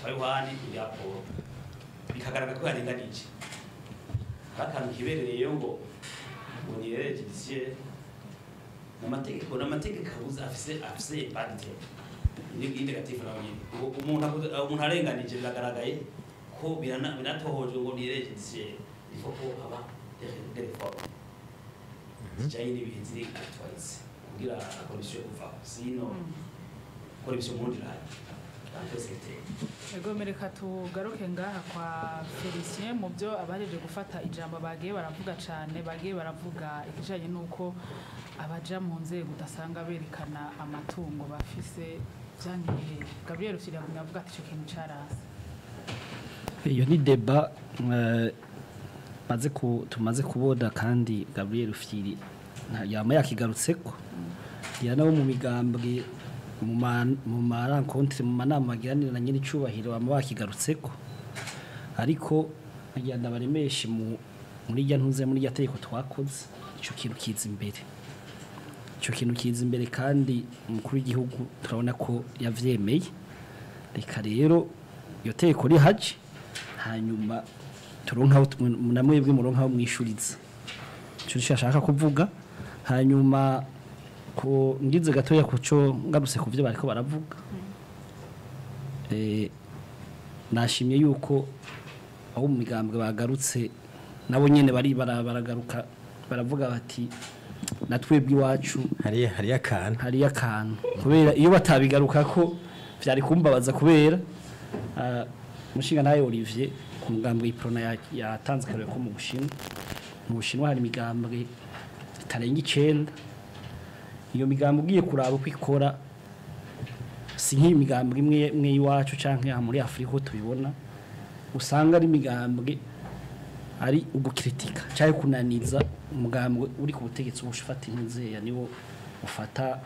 Speaker 8: kwa Yohani irya Paul bikagaragara ko yarenganije hari akantu kiberereyeyo ngo Ngo ni erreur judiciaire, n'amategeko abuze afise impact ni négatif nawe nyene. Umuntu arenganije, biragaragaye ko binatohojwe ngo ni erreur judiciaire, il faut ko haba des réformes zijanye n'ibihe ziri actualisées kugira la corruption kuvaho, sinon corruption mu Burundi irahari dans tous les secteurs.
Speaker 5: Ego, mereka tugaruke ngaha kwa Felicien. Mu byo abahejeje gufata ijambo bagiye baravuga cyane, bagiye baravuga ikijanye n'uko abaja mu nzego udasanga berekana amatungo bafise. Byangiye Gabriel Rufyiri yagumye avuga ati ico kintu carase.
Speaker 6: Iyo ni débat tumaze kubona, kandi Gabriel Rufyiri yama yakigarutseko ngira nabo mu migambwe, mu ma rencontres, mu manama bagiranira na nyiri icubahiro, bama bakigarutseko. Ariko nkagira ndabaremeshe, muri rya ntuze, muri rya tegeko twakoze, ico kintu kiza imbere, ico kintu kiza imbere, kandi umukuru w'igihugu turabona ko yavyemeye. Reka rero iyo tegeko rihaje, hanyuma turonka aho namwebwe muronka aho mwishuriza. Ico nico ashaka kuvuga. Hanyuma ko ngize gatoya kuco ngarutse ku byo bariko baravuga, nashimye yuko aho mu migambwe bagarutse nabo nyene bari baragaruka baravuga bati natwebwe iwacu
Speaker 3: hariya akantu.
Speaker 6: Hariya akantu, kubera iyo batabigaruka ko vyari kumbabaza, kubera mushinga nawe Olivier ku mugambwe Iprona yatanze akarere ko mu Bushinwa hari imigambwe itarenga 9. Iyo migambwe ugiye kuraba uko ikora, si nk'iyi migambwe imwe imwe iwacu canke aha muri Afrika uko tubibona, usanga ari imigambwe ari ugukritika cyangwa kunaniza umugambwe uri ku butegetsi, uba ufata intuzeya niwo ufata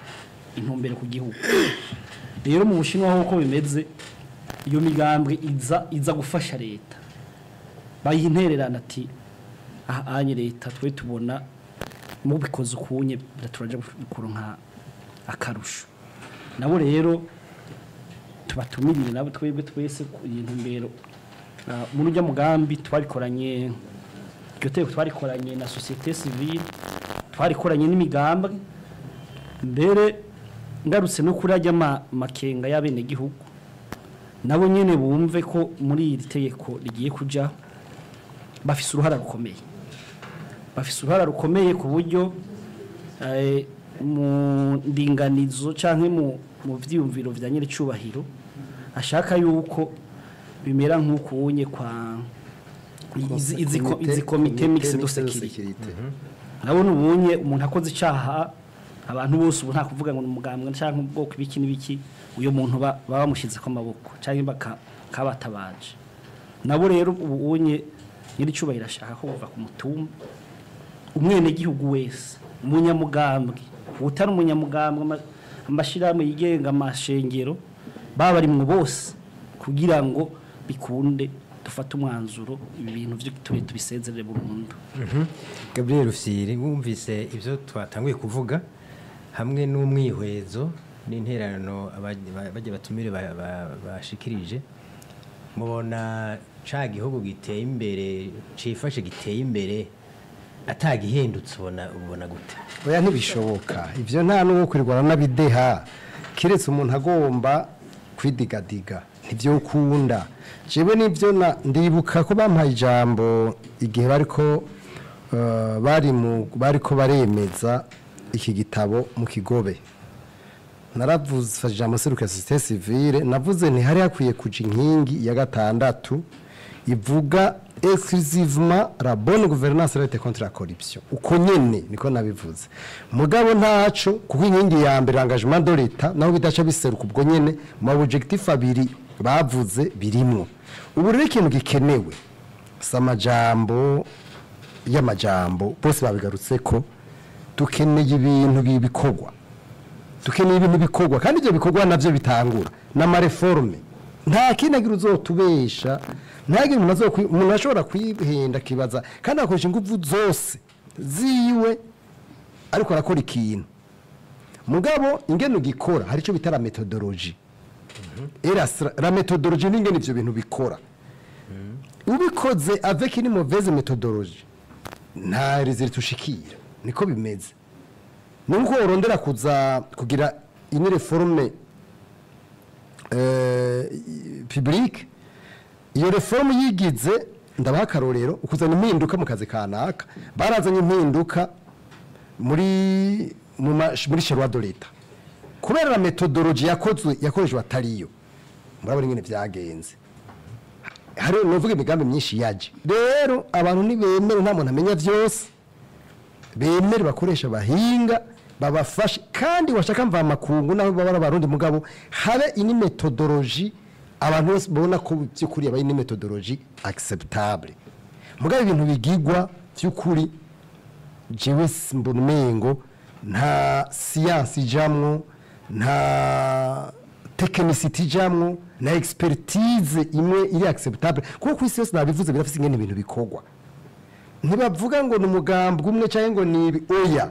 Speaker 6: intumbero ku gihugu. Rero mu Bushinwa ho uko bimeze, iyo migambwe iza gufasha leta, bayiha intererano ati aha anye leta twe tubona mubikoze ukunye turaja kuronka akarusho. Nabo rero tubatumirire nabo twebwe twese ku intumbero. Muri ujya mugambi twabikoranye, iryo tegeko twarikoranye na société civile, twarikoranye n'imigambwe. Mbere ngarutse no kuri ajya makenga y'abenegihugu, nabo nyene bumve ko muri iri tegeko rigiye kuja bafise uruhara rukomeye, bafise uruhara rukomeye ku buryo mu ndinganizo canke mu vyiyumviro vya nyiricubahiro ashaka yuko bimera nk'uko unye kwa izi comités mixtes de sécurité. Urabona ubunye umuntu akoze icaha, abantu bose ubu nta kuvuga ngo ni umugambwe canke ubwoko ibiki n'ibiki, uyo muntu baba bamushyizeko amaboko canke bakabatabaje. Nabo rero ubu unye nyiricubahiro ashaka ko buva ku mutumba, umwenegihugu wese, umunyamugambwe, utari umunyamugambwe, amashirahamwe yigenga, amashengero, baba barimwo bose, kugira ngo bikunde dufate umwanzuro ibi bintu vyo tubisezerere burundu.
Speaker 3: Gabriel Rufyiri, wumvise ibyo twatanguye kuvuga hamwe n'umwihwezo n'intererano bajya batumire bashikirije, mubona ca gihugu giteye imbere, cifashe giteye imbere, atagihindutse, ubona gute?
Speaker 1: Oya, ntibishoboka ivyo, nta n'uwo kwirwana n'abideha, kiretse umuntu agomba kwidigadiga, ntivyokunda. Jewe nivyo ndibuka ko bampaye ijambo igihe bariko bari mu bariko baremeza iki gitabo mu Kigobe. Naravuze ijambo seruka société civile, navuze nti hari hakwiye kuja inkingi ya gatandatu ivuga exclusivement la bonne gouvernance et la lutte contre la corruption. Uko nyene niko nabivuze, mugabo ntaco, kuko inkingi ya mbere, engagement de l'État, naho bidaca biseruka ubwo nyene mu objectif abiri bavuze birimwo. Ubu rero ikintu gikenewe si amajambo y'amajambo, bose babigarutse ko dukeneye ibintu bikorwa, dukeneye ibintu bikorwa, kandi ibyo bikorwa navyo bitangura n'ama réformes. Nta kindi agira uzotubesha, ntagire umuntu ashobora kwihenda akibaza kandi akoresha ingufu zose ziwe ariko arakora ikintu. Mugabo ingene ugikora, hari icyo bita la méthodologie. Era la méthodologie n'ingene ivyo bintu bikora. Ubikoze avec une mauvaise méthodologie, nta résultat ushikira. Niko bimeze. Nuko urondera kuza kugira une réforme publique, iyo réforme yigize, ndabaha akarorero, ukuzana impinduka mu kazi kanaka. Barazanye impinduka muri charroi de l'État, kubera la méthodologie yakozwe yakoreshwa atariyo. Murabona ingene vyagenze. Hari novuga imigambi myinshi yaje. Rero abantu ntibemere, nta muntu amenya vyose, bemere bakoresha abahinga babafashe, kandi washaka mva makungu naho baba abarundi, mugabo habe ini méthodologie abantu bose babona ko by'ukuri aba ini méthodologie acceptable. Mugabo ibintu bigigwa by'ukuri, jewe mbona umengo nta science ijamwo, nta technicité ijamwo, na expertise imwe iri acceptable, kuko ku isi yose nabivuze birafise ingene ibintu bikorwa. Ntibavuga ngo ni umugambwe umwe cyangwa ngo ni ibi, oya.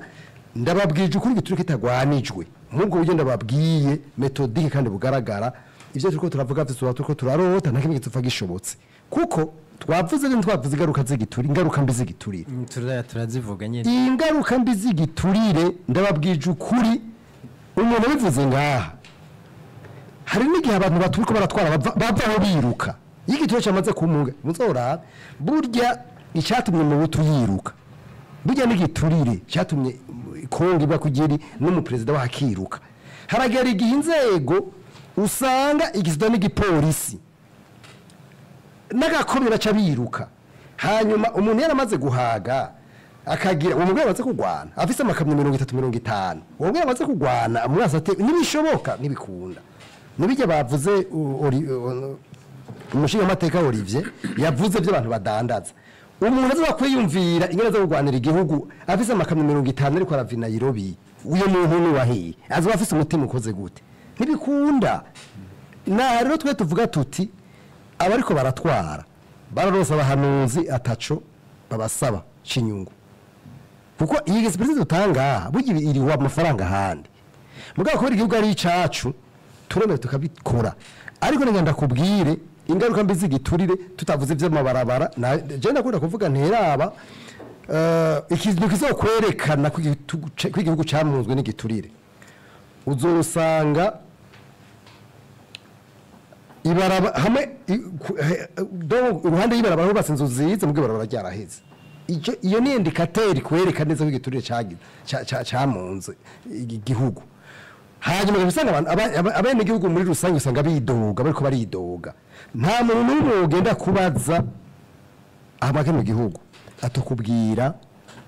Speaker 1: Ndababwije ukuri, igiturire kitagwanijwe nk'ubwo buryo ndababwiye, méthodique kandi bugaragara, ibyo turiko turavuga vyose tuba turiko turarota, nta kimwe gipfa gishobotse, kuko twavuze ntitwavuze ingaruka z'igiturire, ingaruka mbi z'igiturire.
Speaker 3: Turazivuga nyine.
Speaker 1: Ingaruka mbi z'igiturire, ndababwije ukuri, umuntu abivuze ngaha, hari n'igihe abantu baturiko baratwara bavaho biruka iyo igiturire cyamaze kumunga. Muzora burya icyatumye mu butu yiruka, burya n'igiturire cyatumye Kongo iba kugiri n'umuperezida wakiruka. Haragera igihe inzego usanga igisida n'igipolisi n'agakombe baca biruka. Hanyuma umuntu yaramaze guhaga, akagira uwo mugabo amaze kugwana afise amakamyo 30, 50, uwo mugabo amaze kugwana amurasa ate? Ntibishoboka, ntibikunda. Nibijya bavuze umushingamateka Olivier yavuze by'abantu badandaza. Umuntu aza kwiyumvira ingene zo kugwanira igihugu afise amakamyo 50 ariko arava i Nairobi, uyo muntu ni wahiye azoba afise umutima ukoze gute? Ntibikunda. Na rero twe tuvuga tuti abariko baratwara bararonsa abahanuzi ataco babasaba cinyungu, kuko iyi expertise dutanga burya iri wa amafaranga ahandi. Mugabo kubera igihugu ari icacu, turemere tukabikora. Ariko ngira ndakubwire ingaruka mbi z'igiturire, tutavuze ivy'amabarabara. Je ndakunda kuvuga nteraba ikintu kizokwerekana ko igihugu camunzwe n'igiturire, uzosanga ibaraba hamwe uruhande y'ibarabara hubatse inzu nziza, mubwo ibarabara ryaraheze. Iyo ni indicateur kwereka neza ko igiturire camunze igihugu. Hanyuma usanga abene igihugu muri rusange usanga bidoga, bariko baridoga. Nta muntu n'umwe ugenda kubaza abake mu gihugu atokubwira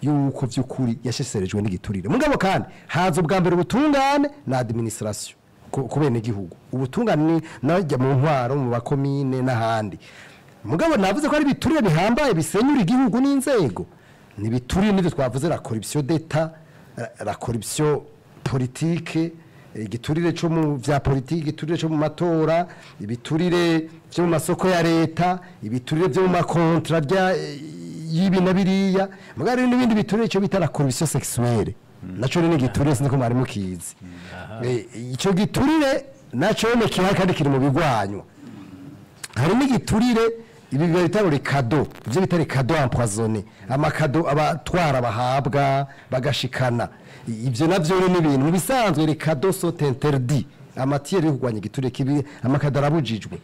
Speaker 1: yuko vy'ukuri yasheserejwe n'igiturire. Mugabo kandi haza ubwa mbere ubutungane na administration ku bene igihugu, ubutungane najya mu ntwaro mu bakomine n'ahandi. Mugabo navuze ko ari biturire bihambaye bisenyura igihugu n'inzego, ni biturire nivyo twavuze: la corruption d'État, la corruption politique, igiturire cyo mu vya politiki, igiturire cyo mu matora, ibiturire byo mu masoko ya leta, ibiturire byo mu ma contrats bya yibi na biriya. Mugabo hari n'ibindi biturire cyo bita la corruption sexuelle, naco ni igiturire, sinzi ko mwari mukizi. Ico giturire naco ne kihari kandi kiri mu bigwanywa. Hari n'igiturire ibi bita les cadeaux, ivyo bita les cadeaux empoisonnés, ama cadeaux abatwara bahabwa bagashikana. Ivyo navyo ni ibintu mu bisanzwe, les cadeaux sont interdits en matière yo kurwanya igiturire kibi, ama cadeaux arabujijwe.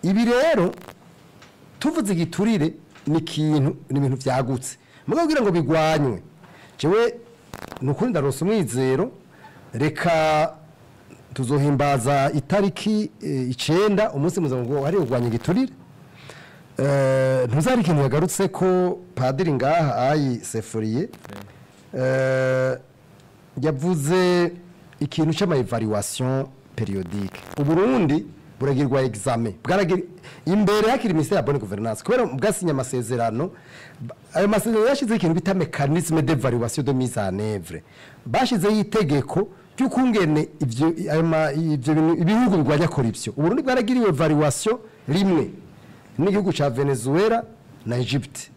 Speaker 1: Ibi rero tuvuze igiturire ni ikintu, ni ibintu vyagutse. Mugabo kugira ngo bigwanywe, jewe nukuri ndaronsa umwizero. Reka tuzohimbaza itariki 9 umunsi mpuzamakungu wahariwe kurwanya igiturire. Ntuzari ikintu yagarutse ko padiri ngaha ayi Sefuriye yavuze ikintu c'ama évaluation périodique. Uburundi buragirwa examen, bwaragira imbere hakiri ministère ya bonne gouvernance, kubera bwasinye amasezerano. Ayo masezerano yashizeho ikintu bita mécanisme d'évaluation de mise en œuvre. Bashizeho itegeko ry'ukungene ivyo ayo ivyo bintu ibihugu birwanya corruption. Uburundi bwaragiriwe évaluation rimwe n'igihugu ca Venezuela na Egypte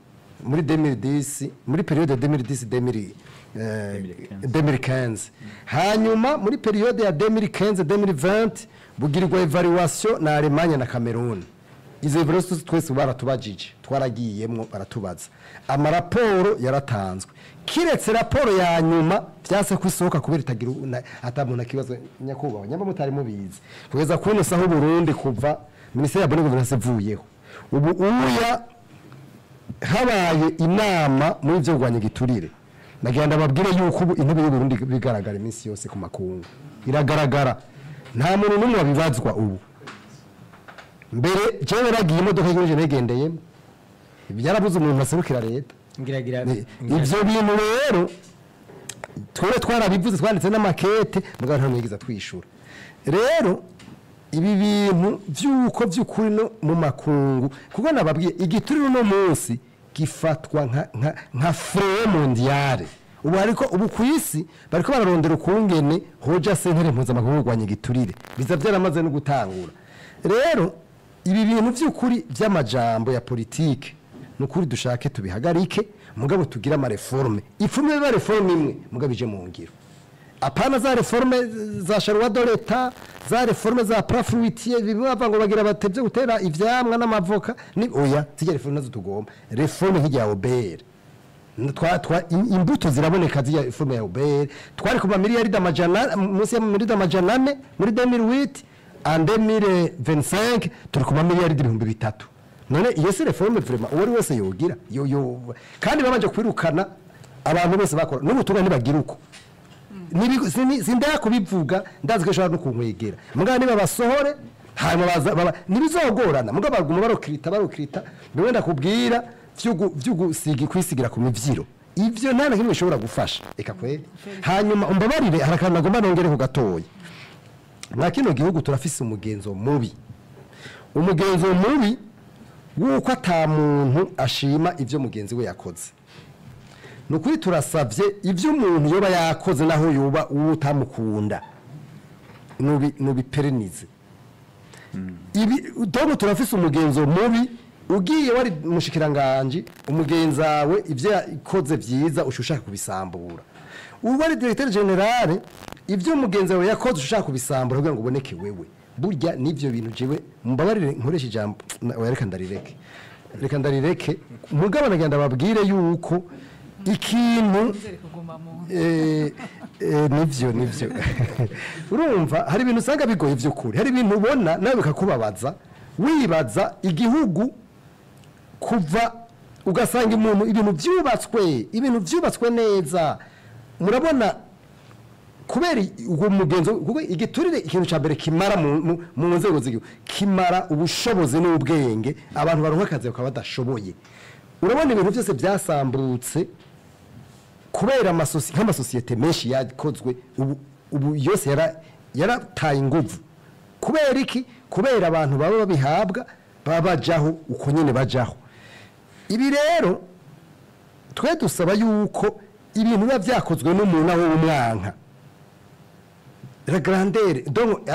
Speaker 1: muri 2010, muri période 2010 2015. Hanyuma muri période ya 2015 2020 bugirirwa évaluation na Allemagne na Cameroon. Izo evaluation twese baratubajije, twaragiyemwo baratubaza, amaraporo yaratanzwe, kiretse raporo ya nyuma vyase kwisohoka kubera itagira ata muntu akibazo. Nyakubahwa, nyamba mutari mubizi, kugeza kuno saho Burundi kuva ministère ya bonne gouvernance ivuyeho, ubu uya habaye inama muri byo kurwanya igiturire, nagira ndababwire yuko ubu intebe y'u Burundi bigaragara iminsi yose ku makungu, iragaragara, nta muntu n'umwe wabibazwa. Ubu mbere jewe naragiye, imodoka y'igihugu nayigendeyemo, byarabuze umuntu aserukira leta.
Speaker 3: Ngiragira.
Speaker 1: Ivyo bintu rero twebwe twarabivuze, twanditse n'amakete, mugabo nta mwigeze twishura. Rero ibi bintu vy'uko vy'ukuri no mu makungu, kuko nababwiye, igiturire uno munsi gifatwa nka fléau mondial. Ubu ariko ubu ku isi bariko bararondera ukungene hoja sentare mpuzamakungu kurwanya igiturire, biza byaramaze no gutangura. Rero ibi bintu by'ukuri by'amajambo ya politike, nukuri dushake tubihagarike, mugabo tugire ama réformes. Ipfume biba réforme imwe, mugabo ije mu ngiro, apana za réforme za charroi de l'État, za réforme za plan fruitier, bimwe bava ngo bagira batevye gutera ivyamwa n'amavoka. Ni oya, zijya réforme nazo tugomba, réforme nk'irya OBR. Twa imbuto ziraboneka. Zijya réforme ya OBR, twari kuba miliyaridi amajana, munsi ya miliyaridi 400 muri 2008, en 2025 turi kuba miliyaridi 3000. None iyo si réforme vraiment uwo ari wese yogira yo? Kandi babanje kwirukana abantu bose bakora n'ubutumwa, ntibagira uko. Sindaya kubivuga, ndazi ko ishobora no kunkwegera, mugabo niba basohore hanyuma ntibizogorana, mugabo baguma barokirita bimwe ndakubwira vy'ugusiga kwisigira ku mivyiro, ivyo nta na kimwe bishobora gufasha. Eka kweri. Hanyuma umbabarire, hari akantu nagomba nongere ku gatoya. Mwa kino gihugu turafise umugenzo mubi, umugenzo mubi w'uko ata muntu ashima ivyo mugenzi we yakoze. Ni ukuri turasabye, ibyo umuntu yoba yakoze, naho yoba uwo utamukunda, nubiperenize ibi. Domo turafise umugenzo mubi, ugiye wari mushikiranganje, umugenzi wawe ibyo yakoze byiza ushaka kubisambura, ubu wari directeur général, ibyo umugenzi wawe yakoze ushaka kubisambura kugira ngo uboneke wewe. Burya n'ivyo bintu jewe mbabarire nkoresha ijambo, oya, reka ndarireke, reka ndarireke, mugabo nagenda babwire yuko ikintu nivyo urumva hari ibintu usanga bigoye vy'ukuri, hari ibintu ubona nawe bikakubabaza, wibaza igihugu kuva ugasanga umuntu ibintu byubatswe neza. Murabona kubera uwo mugenzo, kuko igiturire ikintu cya mbere kimara mu nzego z'igihugu, kimara ubushobozi n'ubwenge, abantu baronka akazi bakaba badashoboye. Urabona ibintu byose byasambutse kubera nk'amasosiyete menshi yakozwe ubu yose yarataye inguvu. Kubera iki? Kubera abantu baba babihabwa, baba bajaho uko nyene bajaho. Ibi rero twe dusaba yuko ibintu biba byakozwe n'umuntu aho umwanka, la grandeur, donc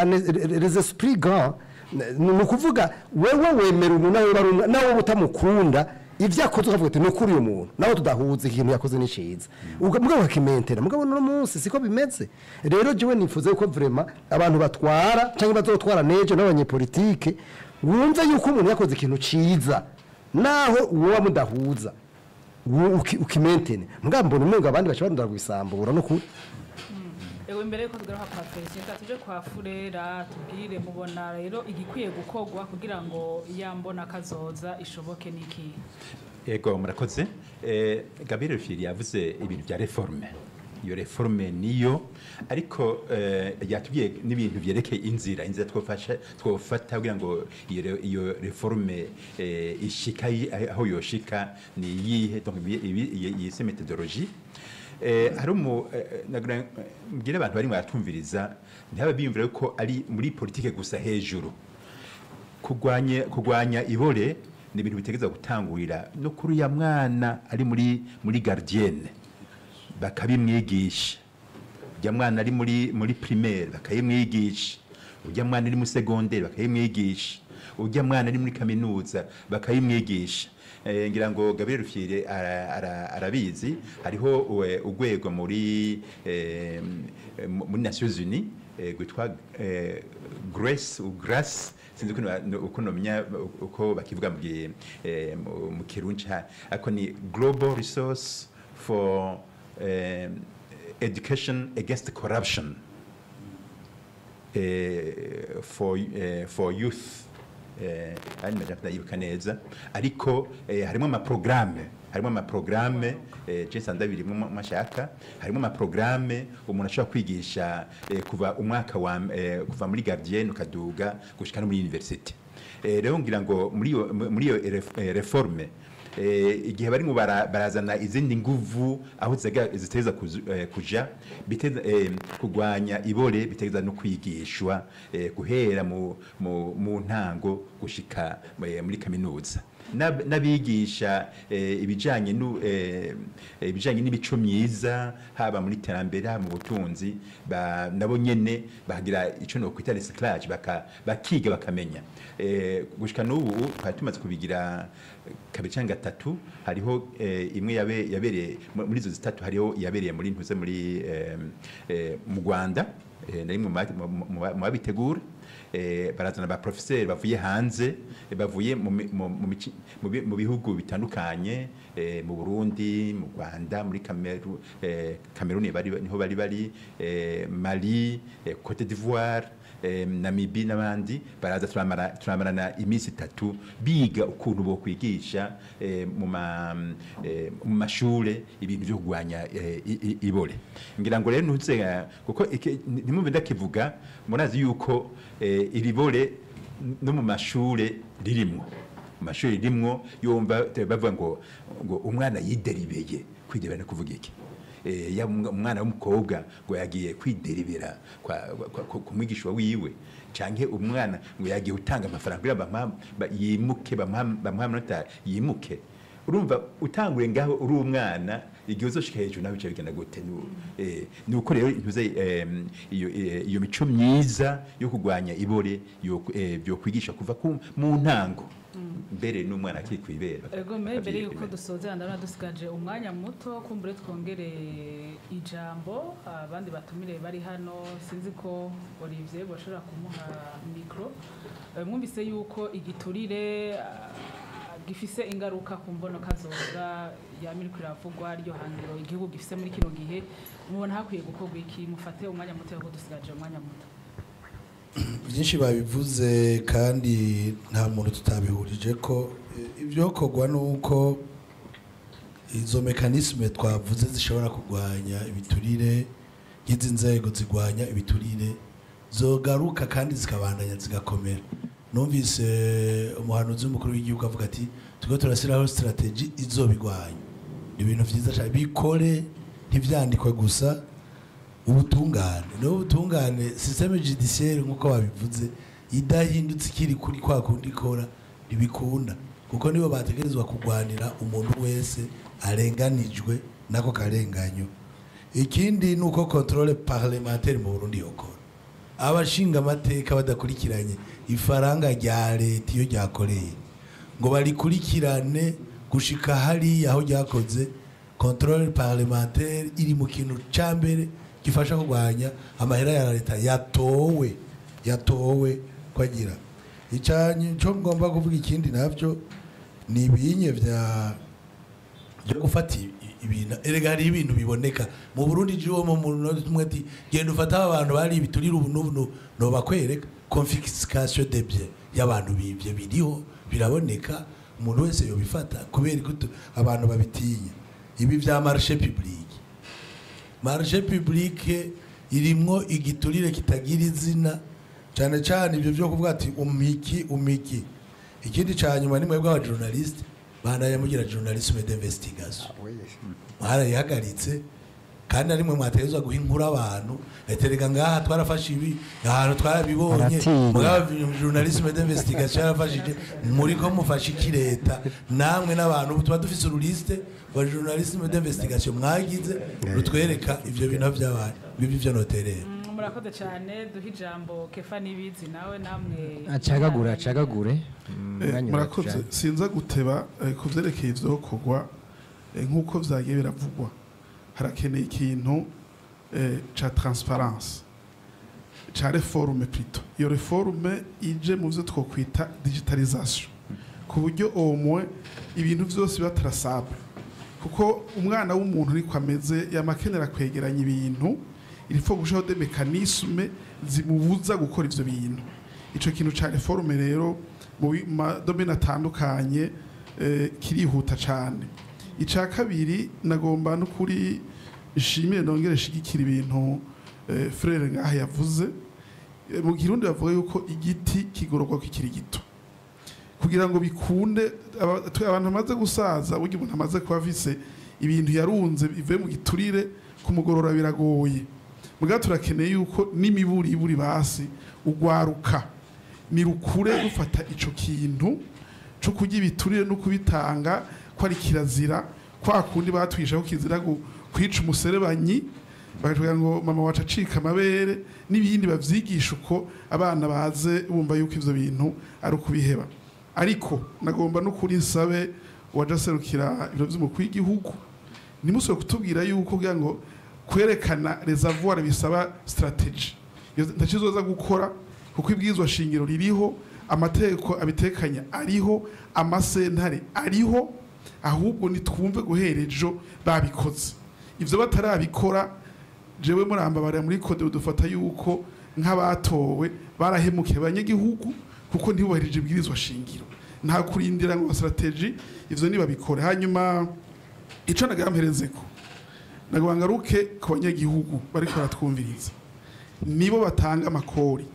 Speaker 1: les esprits grands, ni ukuvuga wewe wemera umuntu nawe bari nawe utamukunda, ibyo yakoze ukavuga ati: "Ni ukuri uyu muntu nawe tudahuza, ikintu yakoze ni cyiza." Mugabo ukakimentera. Mugabo uno munsi siko bimeze. Rero jewe nifuza yuko vraiment abantu batwara cyangwa bazotwara nejo n'abanyepolitike wumve yuko umuntu yakoze ikintu ciza, naho uwo mudahuza, ukimentene. Mugabo mbona umengo abandi baca barondera kubisambura no kuri.
Speaker 5: Ewe, imbere yuko tugaruka kwa Felicien, tuje kwa Furera, tubwire mubona rero igikwiye gukorwa kugira ngo ya mbona kazoza ishoboke niki?
Speaker 2: Ego, murakoze. Gabriel Rufyiri yavuze ibintu bya réforme. Iyo réforme niyo, ariko yatubwiye n'ibintu vyerekeye inzira twofasha twofata kugira ngo iyo réforme ishika aho yoshika ni iyihe, donc iyi se méthodologie. Hari umu nagira mbwire abantu bari baratumviriza, ntibabe biyumvira yuko ari muri politike gusa hejuru. Kurwanya ibore ni ibintu bitegeza gutangurira no kuri ya mwana ari muri gardienne, bakabimwigisha. Ujya mwana ari muri primaire bakayimwigisha, ujya mwana ari muri secondaire bakayimwigisha, ujya mwana ari muri kaminuza bakayimwigisha. Ngira ngo Gabriel Rufyiri arabizi, hariho urwego muri Nations Unies. gwitwa Grace ou Grace, sinzi uko nomenya uko bakivuga mu Kirundi, ariko ni Global Resource for Education Against Corruption for Youth. Ari ndayibuka neza, ariko harimo amaprograme je ndabirimo mashaka, harimo amaprograme umuntu ashobora kwigisha kuva umwaka wa kuva muri gardienne ukaduga gushika no muri university. Rero ngira ngo muri iyo réforme, igihe barimo barazana izindi nguvu aho ziteza kuja biteza kugwanya ibore, biteza no kwigishwa guhera mu ntango gushika muri kaminuza. N'abigisha ibijanye n'imico myiza, haba muri terambere, haba mu butunzi, nabo nyene bagira ico no kwita recyclage, bakiga bakamenya. Gushika n'ubu twari tumaze kubigira kabiri cyangwa gatatu. Hariho imwe yabereye muri izo zitatu, hariho yabereye muri ntuze muri mu Rwanda, nari mu babitegura. Barazana ba professeur bavuye hanze, bavuye mu bihugu bitandukanye, mu Burundi, mu Rwanda, muri Cameroon bari niho bari, Mali, Cote d'Ivoire, Namibie n'abandi. Baraza turamarana iminsi 3 biga ukuntu bo kwigisha mu mashure ibintu byo kurwanya ibore. Ngira ngo rero ntuze kuko ntimumve ndakivuga, murazi yuko iri bore no mu mashure ririmwo, mu mashuri ririmwo. Yumva bavuga ngo umwana yideribeye. Kwideribera no kuvuga iki? Yaba umwana w'umukobwa ngo yagiye kwideribera ku mwigisha wiwe, canke umwana ngo yagiye gutanga amafaranga kugira yimuke, bamuha amanota yimuke. Urumva utanguye ngaho uri umwana, igihe uzoshika hejuru nawe bica bigenda gute? Ni uko rero ntuze iyo mico myiza yo kurwanya ibore yo kwigisha kuva mu ntango, mbere n'umwana akiri kwibera.
Speaker 5: Ego, mbere yuko dusozera, ndabona dusigaje umwanya muto, kumbure twongere ijambo abandi batumire bari hano. Sinzi ko Olivier bashobora kumuha micro. Mwumvise yuko igiturire gifise ingaruka ku mbono kazoza ya miriko iravugwa ryo hangiro igihugu gifise muri kino gihe. Mubona hakwiye gukorwa iki? Mufate umwanya muto kuko dusigaje umwanya muto.
Speaker 4: Byinshi babivuze kandi nta muntu tutabihurije ko ibyo kogwa nuko izo mécanismes twavuze zishobora kurwanya ibiturire, nk'izi nzego zirwanya ibiturire, zogaruka kandi zikabandanya zigakomera. Numvise umuhanuzi w'umukuru w'igihugu avuga ati turiko turashyiraho stratégie izobigwanya. Ni ibintu vyiza cyane, bikore, ntivyandikwe gusa. Ubutungane no ubutungane, système judiciaire, nkuko babivuze, idahindutse ikiri kuri kwa kundi ikora ntibikunda, kuko nibo bategerezwa kurwanira umuntu wese arenganijwe nako karenganyo. Ikindi ni uko contrôle parlementaire mu Burundi yokora. Abashinga amateka badakurikiranye ifaranga rya leta iyo ryakoreye ngo barikurikirane gushika hariya aho ryakoze, contrôle parlementaire iri mu kintu ca mbere gifasha kurwanya amahera ya leta yatowe kwagira icanye. Cyo ngomba kuvuga ikindi navyo ni ibinye byo gufata ibintu. Erega hari ibintu biboneka mu Burundi. Jiwo mu muntu tumwe ati genda ufata aba bantu bari ibiturire ubu n'ubu, no bakwereka confiscation des biens y'abantu bivye, biriho biraboneka, umuntu wese yobifata. Kubera ko abantu babitinya. Ibi vya marché public, marché public irimwo igiturire kitagira izina, cyane cyane ibyo byo kuvuga ati umiki umiki. Ikindi cya nyuma ni mwebwe aba journaliste, bandanya mugira journalisme d'investigation, mwarayihagaritse kandi ari mwe mwategerezwa guha inkuru abantu. Eterega ngaha twarafashe ibi, ahantu twarabibonye.
Speaker 1: Baratinya.
Speaker 4: Mugabo journalisme d'investigation yarafashije, muri ko mufashe iki leta namwe n'abantu? Ubu tuba dufise uruliste rwa journalisme d'investigation mwagize rutwereka ivyo bintu aho vyabaye bibi vyo noterera.
Speaker 5: Murakoze cyane. Duhe ijambo Kefa Nibizi nawe namwe.
Speaker 3: Acagagure, acagagure. Umwanya
Speaker 7: Murakoze.
Speaker 3: uratujanye.
Speaker 7: Sinza guteba ku vyerekeye ivyokorwa, nk'uko vyagiye biravugwa, harakeneye ikintu ca transparence. ca réforme plutôt, iyo réforme ije mu byo twokwita digitalisation, ku buryo au moins ibintu byose biba traçable, kuko umwana w'umuntu niko ameze, yamakenera kwegeranya ibintu. Il faut gushaho des mécanismes zimubuza gukora ivyo bintu. Ico kintu ca réforme rero mu domaine atandukanye kirihuta cane. Ica kabiri, nagomba n'ukuri nshimire nongere shigikira ibintu frère ngaha yavuze. Mu Kirundi bavuga yuko igiti kigororwa kikiri gito kugira ngo bikunde. Abantu bamaze gusaza, burya umuntu amaze kuba afise ibintu yarunze bivuye mu giturire, kumugorora biragoye. Mugabo turakeneye yuko n'imiburi iburi basi ugwaruka ni rukure rufata ico kintu co kurya ibiturire no kubitanga ko ari kirazira, kwa kundi batwisha ko kizira kwica umuserebanyi, bakatubwira ngo mama wacu acika amabere n'ibindi. Bavyigisha uko abana baze bumva yuko ivyo bintu ari ukubiheba. Ariko nagomba no kuri nsabe waje aserukira ibiro vy'umukuru w'igihugu, ntimusubire kutubwira yuko kugira ngo kwerekana reservoir bisaba stratégie. Ntakizoza gukora, kuko ibwirizwa shingiro ririho, amategeko abitekanya ariho, amasentare ariho. Ahubwo nitwumve guhera ejo babikoze. Ivyo batarabikora, jewe murambabarira, muri kode dufata yuko nk'abatowe barahemukiye abanyagihugu, kuko ntibubahirije ibwirizwa shingiro. Nta kurindira ngo stratégie, ivyo nibabikore. Hanyuma ico nagamperezeko, nagomba ngaruke ku banyagihugu bariko baratwumviriza. Nibo batanga amakori,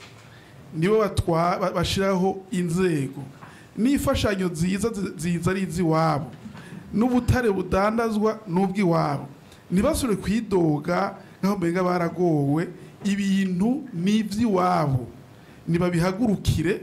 Speaker 7: nibo bashiraho inzego, n'imfashanyo nziza ziza ari iz'iwabo, n'ubutare budandazwa n'ubw'iwabo. Ntibasubire kwidoga nkaho mbega baragowe. Ibintu n'ivy'iwabo, nibabihagurukire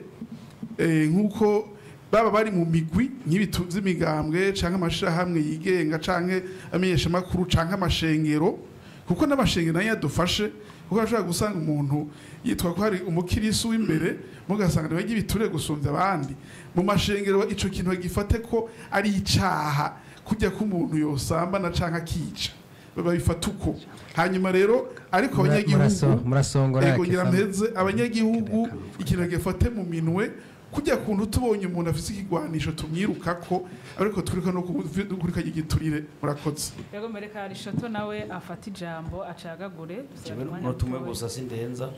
Speaker 7: nk'uko baba bari mu migwi nk'ibitu vy'imigambwe canke amashirahamwe yigenga canke amenyeshamakuru canke amashengero, kuko n'amashengero nayo yadufashe, kuko ashobora gusanga umuntu yitwa ko hari umukirisu w'imbere, mugasanga niwe ibiture gusumvya abandi mu mashengero. Ico kintu bagifate ko ari icaha, kujya ko umuntu yosambana canke akica, babifata uko. Hanyuma rero ariko abanyagihugu
Speaker 3: Murasongora.
Speaker 7: Ego, ngira mpeze. Abanyagihugu ikintu bagifate mu minwe, kujya kuntu tubonye umuntu afise ikigwanisho tumwirukako, ariko turiko no kurika igiturire. Murakoze.
Speaker 5: Yego, mereka Rishoto nawe afata ijambo acagagure.
Speaker 8: Jewe n'utumwe gusa, sindenza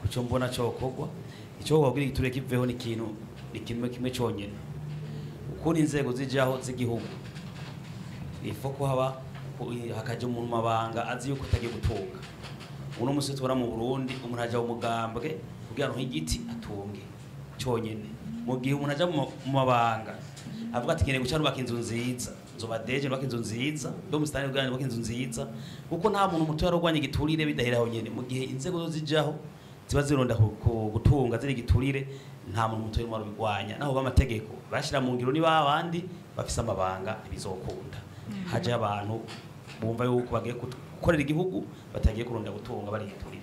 Speaker 8: kuco mbona cokogwa. Ico kugira igiturire kiveho ni ikintu ni kimwe kimwe conyene: ukuntu inzego zijaho z'igihugu, ifo ko haba hakaja umuntu mabanga azi yuko atagiye gutunga. Uno musi tubona mu Burundi umuntu aja mu mugambwe kugira ngo igiti atunge conyene, mu gihe umuntu aja mu mabanga avuga ati nkeneye guca nubaka inzu nziza, nzoba deje nubaka inzu nziza, ndo musitani kugira nubaka inzu nziza, kuko nta muntu muto yarogwanya igiturire bidahera aho nyene. Mu gihe inzego zo zijaho ziba zironda gutunga ziri igiturire, nta muntu muto yarimo arabigwanya. Naho b'amategeko bashira mu ngiro, niba abandi bafise amabanga, ntibizokunda. Haje abantu bumva yuko bagiye gukorera igihugu, batagiye kurondera gutunga bari igiturire.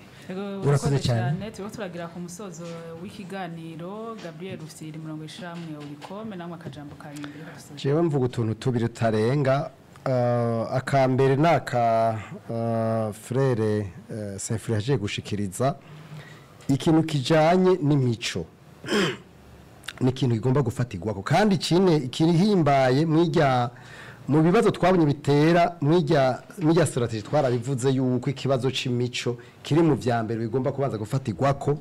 Speaker 5: Urakoze cyane. Turiko turagira ku musozo w'ikiganiro. Gabriel Rufyiri, murongo ishamwe Olucome, namwe akajambo ka nyuma mbere yo.
Speaker 1: Jewe mvuga utuntu tubiri tutarenga. Akambere naka frère Saint yaje gushikiriza ikintu kijanye n'imico, ni ikintu kigomba gufatirwako. Kandi kine ikirihimbaye mwirya mu bibazo twabonye bitera mwirya stratégie, twarabivuze yuko ikibazo c'imico kiri mu vya mbere bigomba kubanza gufatirwako.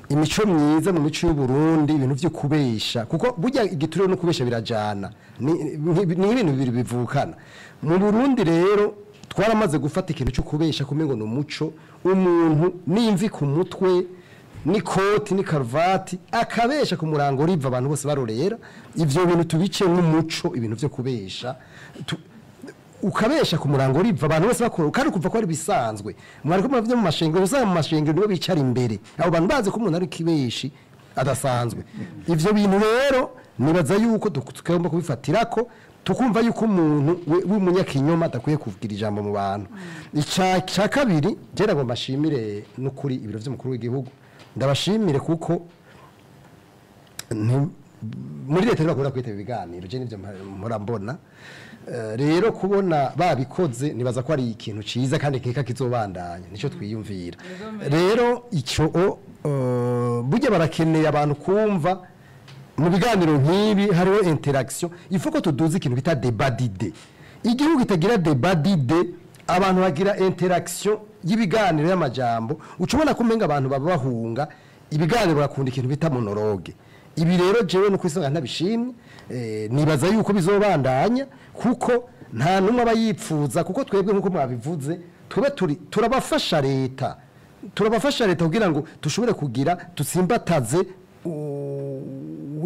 Speaker 1: Imico myiza mu mico y'u Burundi, ibintu vyo kubesha, kuko burya igiturire no kubesha birajana, ni ibintu bibiri bivukana mu Burundi. Rero twaramaze gufata ikintu cyo kubesha kumengo no muco. Umuntu n'imvi ku mutwe, n'ikoti, ni karuvati, akabesha ku murango riva, abantu bose barorera. Ivyo bintu tubice nk'umuco, ibintu vyo kubesha, ukabesha ku murango riva, abantu bose bakora, kandi kuva ko ari bisanzwe. Mwari ko muravye mu mashengero, usanga mu mashengero nibo bicara imbere, abo bantu bazi ko umuntu ari kibeshi adasanzwe. Ivyo bintu rero nibaza yuko tugomba kubifatirako, tukumva yuko umuntu w'umunyakinyoma adakwiye kuvugira ijambo mu bantu. Ica ca kabiri, je nagomba mbashimire n'ukuri ibiro vy'umukuru w'igihugu, ndabashimire kuko Muri leta ntibakunda kwitaba ibiganiro, je nivyo mpora mbona. Rero kubona babikoze nibaza ko ari ikintu ciza kandi kika kizobandanya, nico twiyumvira. Rero ico burya barakeneye abantu kumva mu biganiro nk'ibi hariho interaction. Il faut ko tuduze ikintu bita débat d'idées. Igihugu kitagira débat d'idées, abantu bagira interaction y'ibiganiro y'amajambo, ucubona ko umenga abantu baba bahunga ibiganiro, bakunda ikintu bita monologue. Ibi rero jewe no kwisanga ntabishimye, nibaza yuko bizobandanya kuko nta numwe aba yipfuza, kuko twebwe nkuko mwabivuze twebwe turi turabafasha leta, turabafasha leta kugira ngo dushobore kugira dutsimbataze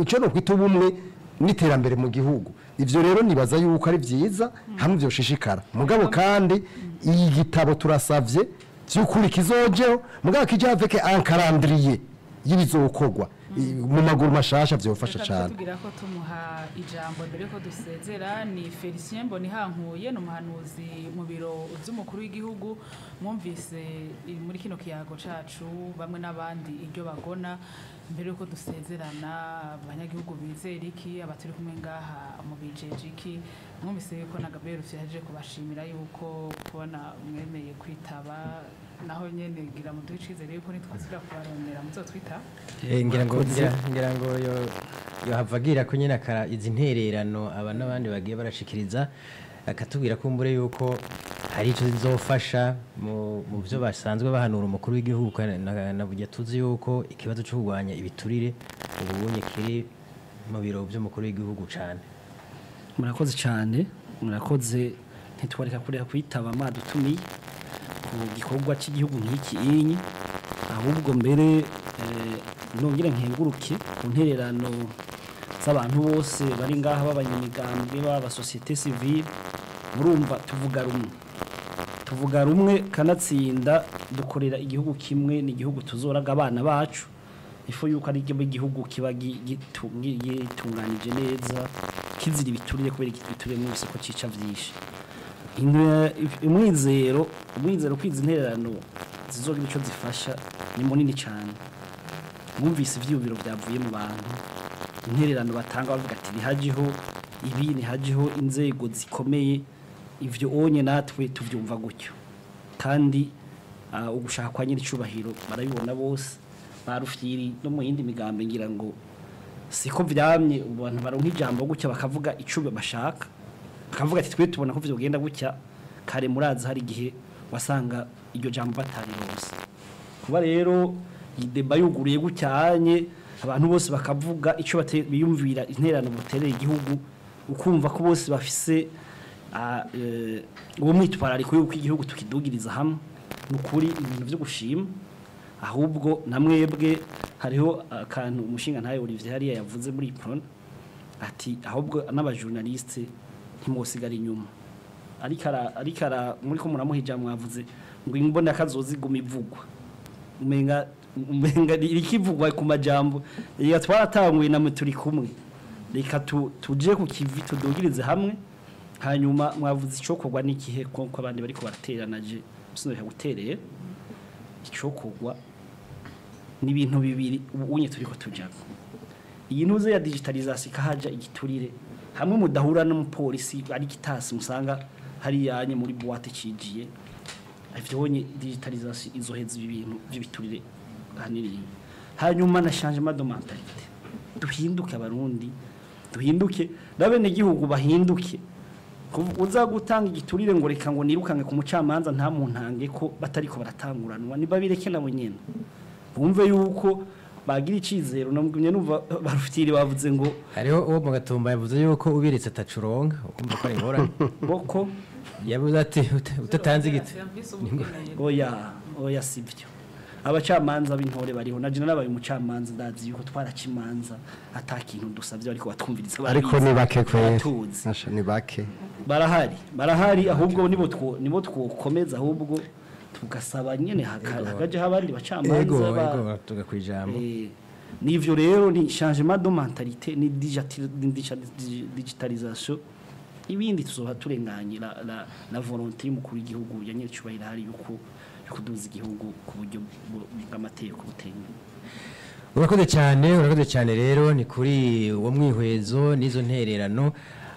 Speaker 1: ico no kwita ubumwe n'iterambere mu gihugu. Ivyo rero nibaza yuko ari vyiza hamwe vyoshishikara. Mugabo kandi iyi gitabo turasavye vy'ukuri kizojeho, mugabo kije avec un calendrier y'ibizokorwa mu maguru mashasha, vyofasha
Speaker 5: Reka
Speaker 1: cane.
Speaker 5: Tugira ko tumuha ijambo mbere ko dusezera. Ni Felicien Mbonihankuye, ni umuhanuzi mu biro vy'umukuru w'igihugu. Mwumvise muri kino kiyago cacu bamwe n'abandi iryo bagona. Mbere yuko dusezerana, abanyagihugu bizera iki? Abaturi kumwe ngaha mu bijeje iki? Mwumvise yuko na Gabriel yaje kubashimira yuko kubona mwemeye kwitaba, naho nyene ngira muduhe icizere yuko nitwasubira kubarondera muzotwita.
Speaker 3: Ngira ngo yo havagira ko nyine akara izi ntererano aba n'abandi bagiye barashikiriza, akatubwira kumbure yuko hari ico zizofasha mu byo basanzwe bahanura umukuru w'igihugu, kandi na burya tuzi yuko ikibazo cyo kurwanya ibiturire ubunye kiri mu biro by'umukuru w'igihugu cane.
Speaker 6: Murakoze cyane, murakoze. Ntitwareka kureka kwitaba mwadutumiye ku gikorwa cy'igihugu nk'iki inyi. Ahubwo mbere nongere nkenguruke ku ntererano z'abantu bose bari ngaha, b'abanyamigambwe, b'aba société civile. Murumva tuvuga rumwe, tuvuga rumwe, kanatsinda dukorera igihugu kimwe. Ni igihugu tuzoraga abana bacu, ifu yuko ari igihugu kiba gitunganije neza, kizira ibiturire, kubera ibiturire mwese ko cica vyinshi. Umwizero kwiza intererano zizogira ico zifasha ni munini cyane. Mwumvise ivyiyumviro byavuye mu bantu, intererano batanga bavuga ati nihajeho ibi, nihajeho inzego zikomeye. Ivyo onye natwe tuvyumva gutyo, kandi ugushaka kwa nyir'icubahiro barabibona bose, barufyiri no mu yindi migambi. Ngira ngo siko vyamye, abantu baronka ijambo gutya bakavuga ico bashaka, bakavuga ati twe tubona ko vyogenda gutya. Kare murazi hari igihe wasanga iryo jambo batarironse. Kuba rero iyi débat yuguruye gucyanye, abantu bose bakavuga ico biyumvira, intererano buterera igihugu, ukumva ko bose bafise uwo mwitwarariko yuko igihugu tukidugiriza hamwe, ni ukuri ibintu vyo gushima. Ahubwo namwebwe hariho akantu umushinga ntaye Olivier hariya yavuze muri Prona, ati ahubwo n'abajournaliste ntimwosigara inyuma. Ariko ara muri ko muramuha ijambo, mwavuze ngo imbona kazozi iguma ivugwa, umenga irikivugwa ku majambo. Reka twaratanguye namwe turi kumwe, reka tuje ku kivi tudugirize hamwe. Hanyuma mwavuze icokorwa n'igihe ko abandi bariko baraterana, je sinubika gutereye. Icokorwa ni ibintu bibiri ubu unye turiko tujako. Iyi ntuze ya digitalisation ikahaja, igiturire hamwe mudahura n'umupolisi ari kitasi musanga hariyanye muri boîte cijiye, ivyo bonye digitalisation izoheza ibi bintu by'ibiturire hanini. Hanyuma na changement de mentalité, duhinduke abarundi, duhinduke n'abene gihugu bahinduke. Uza gutanga igiturire ngo reka ngo nirukange ku mucamanza, nta muntange ko batariko baratanguranwa, niba bireke nabo nyene bumve yuko bagira icizero. Namugumye numva barufitiri bavuze ngo
Speaker 3: Hariho uwo mu Gatumba yavuze yuko ubiretse atacuronka, ukumva ko ari ingorane.
Speaker 6: Boko
Speaker 3: yavuze ati utatanze igiti.
Speaker 6: Oya, oya, sibyo. Abacamanza b'intore bariho. Na jina nabaye umucamanza, ndazi yuko twaraca imanza ata kintu dusabye, ariko batwumviriza.
Speaker 1: Ariko ni bake kweri.
Speaker 6: Baratuzi.
Speaker 1: Asha, ni bake.
Speaker 6: Barahari, barahari. Ahubwo nibo twokomeza, ahubwo tugasaba nyene hakajaho abandi bacamanza.
Speaker 3: Ego, tuga kwijambo.
Speaker 6: Nivyo rero, ni changement de mentalité, ni digitalisation. Ibindi tuzoba turenganye la volonté y'umukuru w'igihugu ya nyiricubahiro hari yuko yo kuduza igihugu ku buryo bw'amategeko butemewe.
Speaker 3: Urakoze cyane, urakoze cyane. Rero ni kuri uwo mwihwezo n'izo ntererano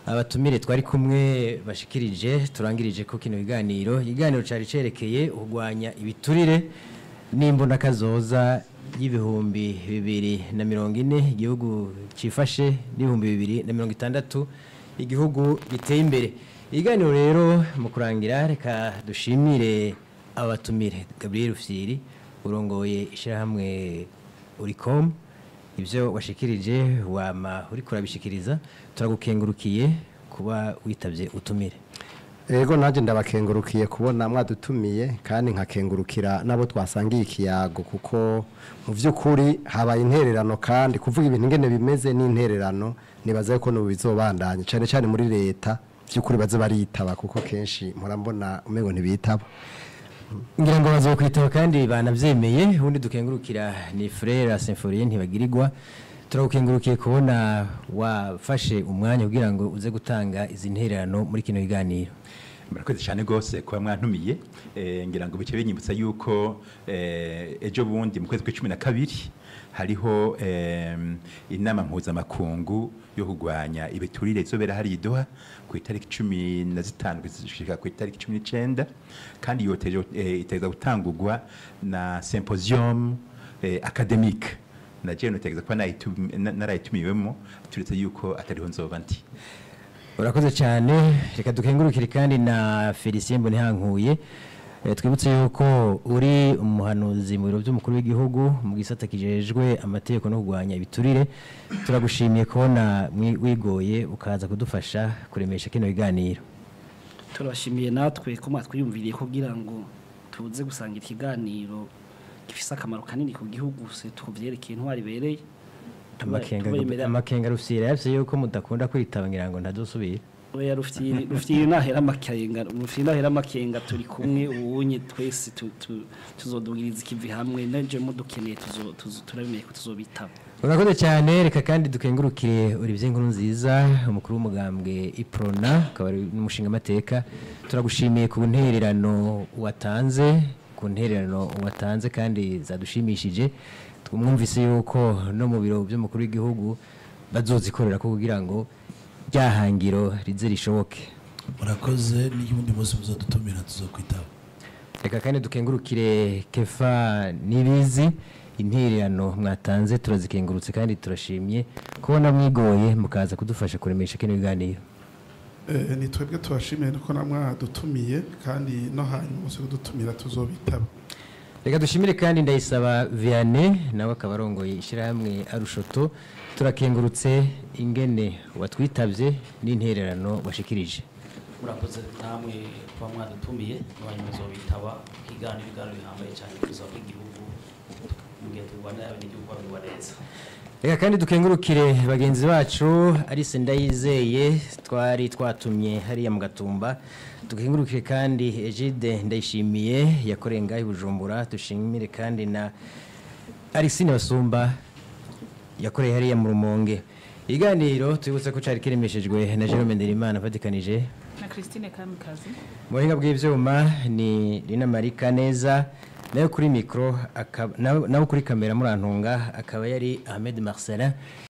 Speaker 3: abatumire twari kumwe bashikirije turangirije ko kino biganiro, iganiro cari cerekeye kurwanya ibiturire n'imbonakazoza y'2040 igihugu cifashe n'2060 igihugu giteye imbere. Iganiro rero mu kurangira, reka dushimire abatumire. Gabriel Rufyiri, urongoye ishyirahamwe Oricom, ibyo washikirije wama uri kurabishikiriza, turagukengurukiye kuba witabye utumire.
Speaker 1: Ego, nanjye ndabakengurukiye kubona mwadutumiye, kandi nkakengurukira nabo twasangiye ikiyago, kuko mu by'ukuri habaye intererano, kandi kuvuga ibintu ingene bimeze n'intererano. Nibaza ko n'ubu bizobandanya, cyane cyane muri leta, by'ukuri baze baritaba, kuko kenshi murambona umengo ntibitaba.
Speaker 3: Ngira ngo bazokwitaba kandi banavyemeye. Ubundi dukengurukira ni Frère Symphorien Ntibagirirwa, turagukengurukiye kubona wafashe umwanya kugira ngo uze gutanga izi ntererano muri kino kiganiro.
Speaker 2: Murakoze cyane rwose kuba mwantumiye. Ngira ngo bice binyibutsa yuko ejo bundi mu kwezi kwa 12 hariho inama mpuzamakungu yo kurwanya ibiturire izobera hari i Doha ku itariki 15 gushika ku itariki 19, kandi yoteje iteza gutangurwa na symposium académique na jewe notegeza kuba narayitumiwemo, turetse yuko atariho nzoba ndi.
Speaker 3: Urakoze cyane. Reka dukengurukire kandi na Felicien Mbonihankuye. Twibutse yuko uri umuhanuzi mu biro by'umukuru w'igihugu mu gisata kijejwe amategeko no kurwanya ibiturire. Turagushimiye kubona wigoye ukaza kudufasha kuremesha kino biganiro.
Speaker 6: Turabashimiye natwe ko mwatwiyumviriye kugira ngo tuze gusangira ikiganiro gifise akamaro kanini ku gihugu se tukuvyerekeye intwari ibereye.
Speaker 3: Amakenga Rufyiri yafise yuko mudakunda kwitaba, ngira ngo ntazosubira.
Speaker 6: Oya, Rufyiri nahera amakenga, Rufyiri nahera amakenga, turi kumwe ubunye twese, tuzodugiriza ikivi hamwe neje mudukeneye turabimeye ko tuzobitaba.
Speaker 3: Urakoze cyane. Reka kandi dukengurukire Olivier Nkuru nziza, umukuru w'umugambwe Iprona, akaba ari n'umushinga amateka. Turagushimiye ku ntererano watanze, ku ntererano watanze kandi zadushimishije. Twumvise yuko no mu biro by'umukuru w'igihugu bazozikorera ko kugira ngo ryahangiro rize rishoboke.
Speaker 4: Murakoze, n'ubundi munsi muzodutumira tuzokwitaba.
Speaker 3: Reka kandi dukengurukire Kefa Nibizi, intererano mwatanze turazikengurutse kandi turashimye kubona mwigoye mukaza kudufasha kuremesha kino biganiro.
Speaker 7: Ni twebwe tubashimiye ko namwadutumiye, kandi no hanyuma umunsi kudutumira tuzobitaba.
Speaker 3: Reka dushimire kandi Ndayisaba Vianney, nawe akaba arongoye ishyirahamwe Arushoto. Turakengurutse ingene watwitabye n'intererano washikirije.
Speaker 8: Murakoze namwe kuba mwadutumiye, n'abanyuma muzobitaba ikiganiro, ibiganiro bihambaye cyane kuza bw'igihugu mu gihe turwanira abenegihugu bamererwa neza.
Speaker 3: Reka kandi dukengurukire bagenzi bacu, Alice Ndayizeye twari twatumye hariya mu Gatumba, dukengurukire kandi Egide Ndayishimiye yakoreye ngaho i Bujumbura, dushimire kandi na Alexine Basumba yakoreye hariya mu Rumonge. Iganiro tubibutse ko cari kiremeshejwe na Jerome Nderimana afatikanije
Speaker 5: na Christine Kamikazi.
Speaker 3: Mu buhinga bw'ivyuma ni Rina Marika neza, nayo kuri micro nawe kuri kamera murantunga akaba yari Ahmed Marcelin.